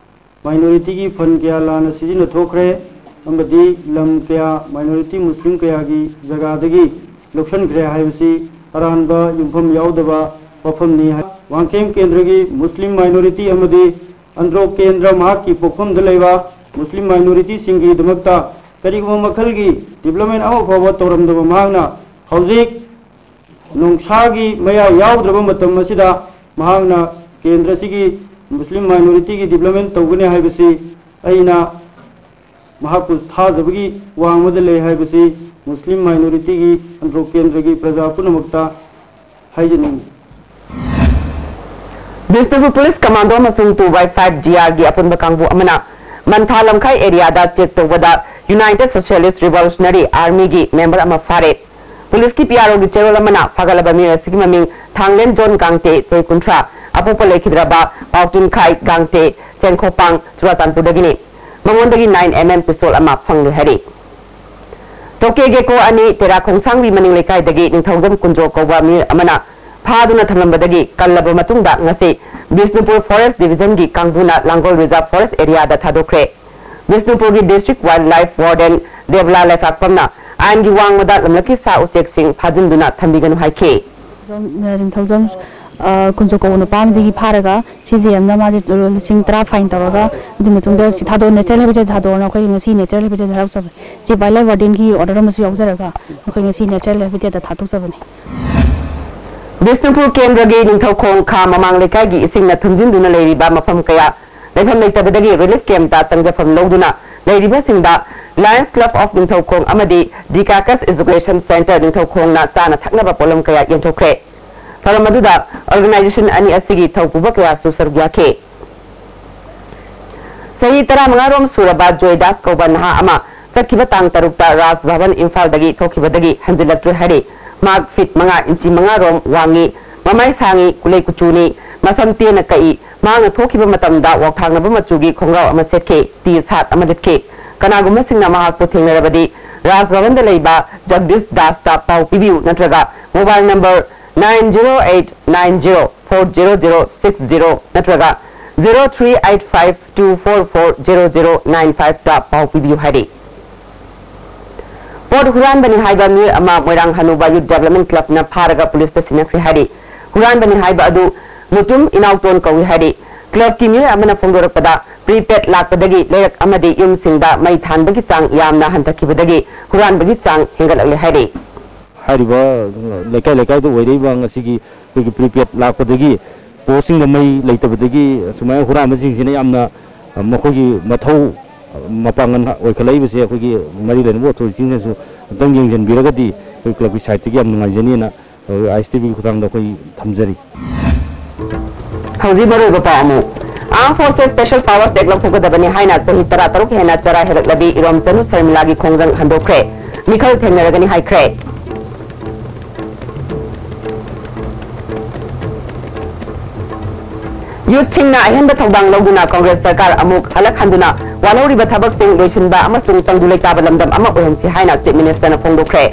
ꯃꯥꯏꯅꯣꯔꯤꯇꯤꯒꯤ ꯐꯟ ꯀꯌꯥ ꯂꯥꯟꯅ ꯁꯤꯖꯤꯟꯅꯊꯣꯛꯈ꯭ꯔꯦ ꯑꯃꯗꯤ ꯂꯝ ꯀꯌꯥ ꯃꯥꯏꯅꯣꯔꯤꯇꯤ ꯃꯨꯁꯂꯤꯝ ꯀꯌꯥꯒꯤ ꯖꯒꯥꯗꯒꯤ ꯂꯧꯁꯤꯟꯈ꯭ꯔꯦ ꯍꯥꯏꯕꯁꯤ ꯑꯔꯥꯟꯕ ꯌꯨꯝꯐꯝ ꯌꯥꯎꯗꯕ ꯋꯥꯐꯝꯅꯤ꯫ ꯋꯥꯡꯈꯦꯝ ꯀꯦꯟꯗ꯭ꯔꯒꯤ ꯃꯨꯁꯂꯤꯝ ꯃꯥꯏꯅꯣꯔꯤꯇꯤ ꯑꯃꯗꯤ ꯑꯟꯗ꯭ꯔꯣ ꯀꯦꯟꯗ꯭ꯔ ꯃꯍꯥꯛꯀꯤ ꯄꯣꯛꯐꯝꯗ ꯂꯩꯕ ꯃꯨꯁꯂꯤꯝ ꯃꯥꯏꯅꯣꯔꯤꯇꯤꯁꯤꯡꯒꯤꯗꯃꯛꯇ ꯀꯔꯤꯒꯨꯝꯕ ꯃꯈꯜꯒꯤ ꯗꯤꯕ꯭ꯂꯞꯃꯦꯟ ꯑꯃ ꯐꯥꯎꯕ ꯇꯧꯔꯝꯗꯕ ꯃꯍꯥꯛꯅ ꯍꯧꯖꯤꯛ ꯅꯣꯡꯁꯥꯒꯤ ꯃꯌꯥ ꯌꯥꯎꯗ꯭ꯔꯕ ꯃꯇꯝ ꯑꯁꯤꯗ ꯃꯍꯥꯛꯅ ꯀꯦꯟꯗ꯭ꯔ ꯑꯁꯤꯒꯤ ꯃꯨꯁꯂꯤꯝ ꯃꯥꯏꯅꯣꯔꯤꯇꯤꯒꯤ ꯗꯤꯕ꯭ꯂꯞꯃꯦꯟ ꯇꯧꯒꯅꯤ ꯍꯥꯏꯕꯁꯤ ꯑꯩꯅ ꯃꯍꯥꯛꯄꯨ ꯊꯥꯖꯕꯒꯤ ꯋꯥꯡꯃꯗ ꯂꯩ ꯍꯥꯏꯕꯁꯤ ꯃꯨꯁꯂꯤꯝ ꯃꯥꯏꯅꯣꯔꯤꯇꯤꯒꯤ ꯑꯟꯗ꯭ꯔꯣ ꯀꯦꯟꯗ꯭ꯔꯒꯤ ꯄ꯭ꯔꯖꯥ ꯄꯨꯝꯅꯃꯛꯇ ꯍꯥꯏꯖꯅꯤꯡꯏ꯫ ꯕꯤꯁꯅꯨꯄꯨꯔ ꯄꯨꯂꯤꯁ ꯀꯃꯥꯟꯗꯣ ꯑꯃꯁꯨꯡ two by five G R ꯒꯤ ꯑꯄꯨꯟꯕ ꯀꯥꯡꯕꯨ ꯑꯃꯅ ꯃꯟꯊꯥ ꯂꯝꯈꯥꯏ ꯑꯦꯔꯤꯌꯥꯗ ꯆꯦꯛ ꯇꯧꯕꯗ United Socialist Revolutionary Army ꯒꯤ ꯃꯦꯝꯕꯔ ꯑꯃ ꯐꯥꯔꯦ꯫ ꯄꯨꯂꯤꯁꯀꯤ P R O ꯒꯤ ꯆꯦꯔꯣꯜ ꯑꯃꯅ ꯐꯥꯒꯠꯂꯕ ꯃꯤꯑꯣꯏ ꯑꯁꯤꯒꯤ ꯃꯃꯤꯡ ꯊꯥꯡꯂꯦꯟ ꯖꯣꯟ ꯒꯥꯡꯇꯦ, ꯆꯍꯤ ꯀꯨꯟꯊ꯭ꯔꯥ, ꯑꯄꯣꯛꯄ ꯂꯩꯈꯤꯗ꯭ꯔꯕ ꯄꯥꯎꯇꯤꯟꯈꯥꯏ ꯒꯥꯡꯇꯦ, ꯆꯦꯡꯈꯣꯛꯄꯥꯡ, ꯆꯨꯔꯥꯆꯥꯟꯄꯨꯔꯗꯒꯤꯅꯤ꯫ ꯃꯉꯣꯟꯗꯒꯤ nine M M pistol ꯑꯃ ꯐꯪꯂꯦ ꯍꯥꯏꯔꯤ꯫ ꯇꯣꯀꯦ ꯒꯦꯀꯣ ꯑꯅꯤ ꯇꯦꯔꯥ ꯈꯣꯡꯁꯥꯡꯕꯤ ꯃꯅꯤꯡ ꯂꯩꯀꯥꯏꯗꯒꯤ ꯅꯤꯡꯊꯧꯖꯝ ꯀꯨꯟꯖꯣ ꯀꯧꯕ ꯃꯤꯑꯣꯏ ꯑꯃꯅ ꯐꯥꯗꯨꯅ ꯊꯝꯂꯝꯕꯗꯒꯤ ꯀꯜꯂꯕ ꯃꯇꯨꯡꯗ ꯉꯁꯤ ꯕꯤꯁꯅꯨꯄꯨꯔ Forest Division ꯒꯤ ꯀꯥꯡꯕꯨꯅ ꯂꯥꯡꯒꯣꯜ Reserve Forest area ꯗ ꯊꯥꯗꯣꯛꯈ꯭ꯔꯦ꯫ ꯕꯤꯁꯅꯨꯄꯨꯔꯒꯤ District Wildlife Warden ꯗꯦꯕꯂꯥ ꯂꯩꯄꯥꯛꯄꯝꯅ ꯑꯥꯏꯟꯒꯤ ꯋꯥꯡꯃꯗ ꯂꯝꯂꯛꯀꯤ ꯁꯥ ꯎꯆꯦꯛꯁꯤꯡ ꯐꯥꯖꯤꯟꯗꯨꯅ ꯊꯝꯕꯤꯒꯅꯨ ꯍꯥꯏꯈꯤ꯫ ꯅꯤꯡꯊꯧꯖꯝ ꯀꯨꯟꯖꯣ ꯀꯧꯕ ꯅꯨꯄꯥ ꯑꯃꯗꯒꯤ ꯐꯥꯔꯒ ꯁꯤꯖꯦ ꯑꯃꯅ ꯃꯥꯁꯦ ꯂꯤꯁꯤꯡ ꯇꯔꯥ fine ꯇꯧꯔꯒ ꯑꯗꯨꯒꯤ ꯃꯇꯨꯡꯗ ꯁꯤ ꯊꯥꯗꯣꯛꯑꯣ, natural habitat ꯊꯥꯗꯣꯛꯑꯣꯅ ꯑꯩꯈꯣꯏ ꯉꯁꯤ natural habitat ꯊꯥꯗꯣꯛꯆꯕꯅꯤ꯫ ꯁꯤ wildlife warden ꯒꯤ order ꯑꯃꯁꯨ ꯌꯥꯎꯖꯔꯒ ꯑꯩꯈꯣꯏ ꯉꯁꯤ natural habitat ꯊꯥꯗꯣꯛꯆꯕꯅꯤ꯫ ꯕꯤꯁꯅꯨꯄꯨꯔ ꯀꯦꯟꯗ꯭ꯔꯒꯤ ꯅꯤꯡꯊꯧꯈꯣꯡ ꯈꯥ ꯃꯃꯥꯡ ꯂꯩꯀꯥꯏꯒꯤ ꯏꯁꯤꯡꯅ ꯊꯨꯝꯖꯤꯟꯗꯨꯅ ꯂꯩꯔꯤꯕ ꯃꯐꯝ ꯀꯌꯥ ꯂꯩꯐꯝ ꯂꯩꯇꯕꯗꯒꯤ relief camp ꯇ ꯆꯪꯖꯐꯝ ꯂꯧꯗꯨꯅ ꯂꯩꯔꯤꯕꯁꯤꯡꯗ Lions Club of ꯅꯤꯡꯊꯧꯈꯣꯡ ꯑꯃꯗꯤ Dikakas Education Centre ꯅꯤꯡꯊꯧꯈꯣꯡꯅ ꯆꯥꯅ ꯊꯛꯅꯕ ꯄꯣꯠꯂꯝ ꯀꯌꯥ ꯌꯦꯟꯊꯣꯛꯈ꯭ꯔꯦ꯫ ꯊꯧꯔꯝ ꯑꯗꯨꯗ organization ꯑꯅꯤ ꯑꯁꯤꯒꯤ ꯊꯧꯄꯨꯕ ꯀꯌꯥꯁꯨ ꯁꯔꯨꯛ ꯌꯥꯈꯤ꯫ ꯆꯍꯤ ꯇꯔꯥꯃꯉꯥ ꯔꯣꯝ ꯁꯨꯔꯕ ꯖꯣꯏ ꯗꯥꯁ ꯀꯧꯕ ꯅꯍꯥ ꯑꯃ ꯆꯠꯈꯤꯕ ꯇꯥꯡ ꯇꯔꯨꯛꯇ ꯔꯥꯖ ꯚꯕꯟ ꯏꯝꯐꯥꯜꯗꯒꯤ ꯊꯣꯛꯈꯤꯕꯗꯒꯤ ꯍꯟꯖꯤꯜꯂꯛꯇ꯭ꯔꯦ ꯍꯥꯏꯔꯤ꯫ ꯃꯍꯥꯛ feet ꯃꯉꯥ ꯏꯟꯆꯤ ꯃꯉꯥ ꯔꯣꯝ ꯋꯥꯡꯉꯤ, ꯃꯃꯥꯏ ꯁꯥꯡꯉꯤ, ꯀꯨꯂꯩ ꯀꯨꯆꯨꯅꯤ, ꯃꯁꯝ ꯇꯦꯟꯅ ꯀꯛꯏ꯫ ꯃꯍꯥꯛꯅ ꯊꯣꯛꯈꯤꯕ ꯃꯇꯝꯗ ꯋꯥꯎꯊꯥꯡꯅꯕ ꯃꯆꯨꯒꯤ ꯈꯣꯡꯒ꯭ꯔꯥꯎ ꯑꯃ ꯁꯦꯠꯈꯤ, T shirt ꯑꯃ ꯂꯤꯠꯈꯤ꯫ ꯀꯅꯥꯒꯨꯝꯕꯁꯤꯡꯅ ꯃꯍꯥꯛꯄꯨ ꯊꯦꯡꯅꯔꯕꯗꯤ ꯔꯥꯖ ꯚꯕꯟꯗ ꯂꯩꯕ ꯖꯒꯗꯤꯁ ꯗꯥꯁꯇ ꯄꯥꯎ ꯄꯤꯕꯤꯌꯨ ꯅꯠꯇ꯭ꯔꯒ mobile number nine zero eight nine zero four zero zero six zero ꯅꯠꯇ꯭ꯔꯒ zero three eight five two four four zero zero nine five ꯇ ꯄꯥꯎ ꯄꯤꯕꯤꯌꯨ ꯍꯥꯏꯔꯤ꯫ ꯄꯣꯠ ꯍꯨꯔꯥꯟꯕꯅꯤ ꯍꯥꯏꯕ ꯃꯤꯑꯣꯏ ꯑꯃ ꯃꯣꯏꯔꯥꯡ ꯍꯅꯨꯕ Youth Development Club ꯅ ꯐꯥꯔꯒ ꯄꯨꯂꯤꯁꯇ ꯁꯤꯟꯅꯈ꯭ꯔꯦ ꯍꯥꯏꯔꯤ꯫ ꯍꯨꯔꯥꯟꯕꯅꯤ ꯍꯥꯏꯕ ꯑꯗꯨ ꯃꯨꯇꯨꯝ ꯏꯅꯥꯎꯇꯣꯟ ꯀꯧꯏ ꯍꯥꯏꯔꯤ꯫ Club ꯀꯤ ꯃꯤꯑꯣꯏ ꯑꯃꯅ ꯐꯣꯡꯗꯣꯔꯛꯄꯗ, prepaid ꯂꯥꯛꯄꯗꯒꯤ ꯂꯩꯔꯛ ꯑꯃꯗꯤ ꯌꯨꯝꯁꯤꯡꯗ ꯃꯩ ꯊꯥꯟꯕꯒꯤ ꯆꯥꯡ ꯌꯥꯝꯅ ꯍꯟꯊꯈꯤꯕꯗꯒꯤ ꯍꯨꯔꯥꯟꯕꯒꯤ ꯆꯥꯡ ꯍꯦꯟꯒꯠꯂꯛꯂꯦ ꯍꯥꯏꯔꯤ꯫ ꯍꯥꯏꯔꯤꯕ ꯂꯩꯀꯥꯏ ꯂꯩꯀꯥꯏꯗ ꯑꯣꯏꯔꯛꯏꯕ ꯉꯁꯤꯒꯤ ꯑꯩꯈꯣꯏꯒꯤ ꯄ꯭ꯔꯤꯄꯦꯗ ꯂꯥꯛꯄꯗꯒꯤ, ꯄꯣꯁꯁꯤꯡꯗ ꯃꯩ ꯂꯩꯇꯕꯗꯒꯤ ꯁꯨꯃꯥꯏꯅ ꯍꯨꯔꯥꯟꯕꯁꯤꯡꯁꯤꯅ ꯌꯥꯝꯅ ꯃꯈꯣꯏꯒꯤ ꯃꯊꯧ ꯃꯄꯥꯡꯒꯜ ꯑꯣꯏꯈꯠꯂꯛꯏꯕꯁꯦ ꯑꯩꯈꯣꯏꯒꯤ ꯃꯔꯤ ꯂꯩꯅꯕ ꯑꯣꯊꯣꯔꯤꯇꯤꯁꯤꯡꯅꯁꯨ ꯑꯃꯨꯛꯇꯪ ꯌꯦꯡꯁꯤꯟꯕꯤꯔꯒꯗꯤ ꯑꯩꯈꯣꯏ ꯀ꯭ꯂꯕꯀꯤ ꯁꯥꯏꯠꯇꯒꯤ ꯌꯥꯝ ꯅꯨꯡꯉꯥꯏꯖꯅꯤꯅ ꯑꯥꯏ ꯑꯦꯁ ꯇꯤ ꯚꯤꯒꯤ ꯈꯨꯠꯊꯥꯡꯗ ꯑꯩꯈꯣꯏ ꯊꯝꯖꯔꯤ꯫ ꯍꯧꯖꯤꯛ ꯃꯔꯨꯑꯣꯏꯕ ꯄꯥꯎ ꯑꯃꯨꯛ꯫ Armed Forces Special Powers Act ꯂꯧꯊꯣꯛꯀꯗꯕꯅꯤ ꯍꯥꯏꯅ ꯆꯍꯤ ꯇꯔꯥꯇꯔꯨꯛ ꯍꯦꯟꯅ ꯆꯔꯥ ꯍꯦꯜꯂꯛꯂꯕꯤ ꯏꯔꯣꯝꯆꯅꯨ ꯁꯔꯃꯤꯂꯥꯒꯤ ꯈꯣꯡꯖꯪ ꯍꯟꯗꯣꯛꯈ꯭ꯔꯦ꯫ ꯃꯤꯈꯜ ꯊꯦꯡꯅꯔꯒꯅꯤ ꯍꯥꯏꯈ꯭ꯔꯦ꯫ ꯌꯨꯠꯁꯤꯡꯅ ꯑꯍꯦꯟꯕ ꯊꯧꯗꯥꯡ ꯂꯧꯗꯨꯅ ꯀꯪꯒ꯭ꯔꯦꯁ ꯁꯔꯀꯥꯔ ꯑꯃꯨꯛ ꯍꯜꯂꯛꯍꯟꯗꯨꯅ ꯋꯥꯠꯍꯧꯔꯤꯕ ꯊꯕꯛꯁꯤꯡ ꯂꯣꯏꯁꯤꯟꯕ ꯑꯃꯁꯨꯡ ꯇꯪꯗꯨ ꯂꯩꯇꯥꯕ ꯂꯝꯗꯝ ꯑꯃ ꯑꯣꯏꯍꯟꯁꯤ ꯍꯥꯏꯅ ꯆꯤꯐ ꯃꯤꯅꯤꯁꯇꯔꯅ ꯐꯣꯡꯗꯣꯛꯈ꯭ꯔꯦ꯫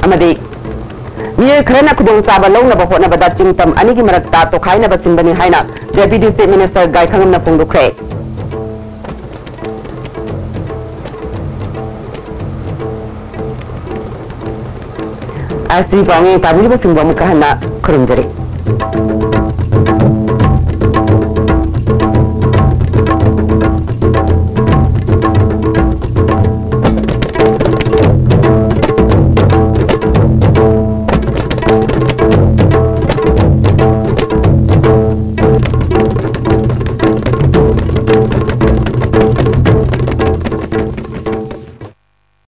ꯑꯃꯗꯤ ꯃꯤꯑꯣꯏ ꯈꯔꯅ ꯈꯨꯗꯣꯡꯆꯥꯕ ꯂꯧꯅꯕ ꯍꯣꯠꯅꯕꯗ ꯆꯤꯡ ꯇꯝ ꯑꯅꯤꯒꯤ ꯃꯔꯛꯇ ꯇꯣꯈꯥꯏꯅꯕ ꯁꯤꯟꯕꯅꯤ ꯍꯥꯏꯅ ꯗꯦꯄ꯭ꯌꯨꯇꯤ ꯆꯤꯐ ꯃꯤꯅꯤꯁꯇꯔ ꯒꯥꯏꯈꯉꯝꯅ ꯐꯣꯡꯗꯣꯛꯈ꯭ꯔꯦ꯫ ꯑꯁꯤ ꯄꯥꯎꯃꯤ ꯇꯥꯕꯤꯔꯤꯕꯁꯤꯡꯕꯨ ꯑꯃꯨꯛꯀ ꯍꯟꯅ ꯈꯨꯔꯨꯝꯖꯔꯤ꯫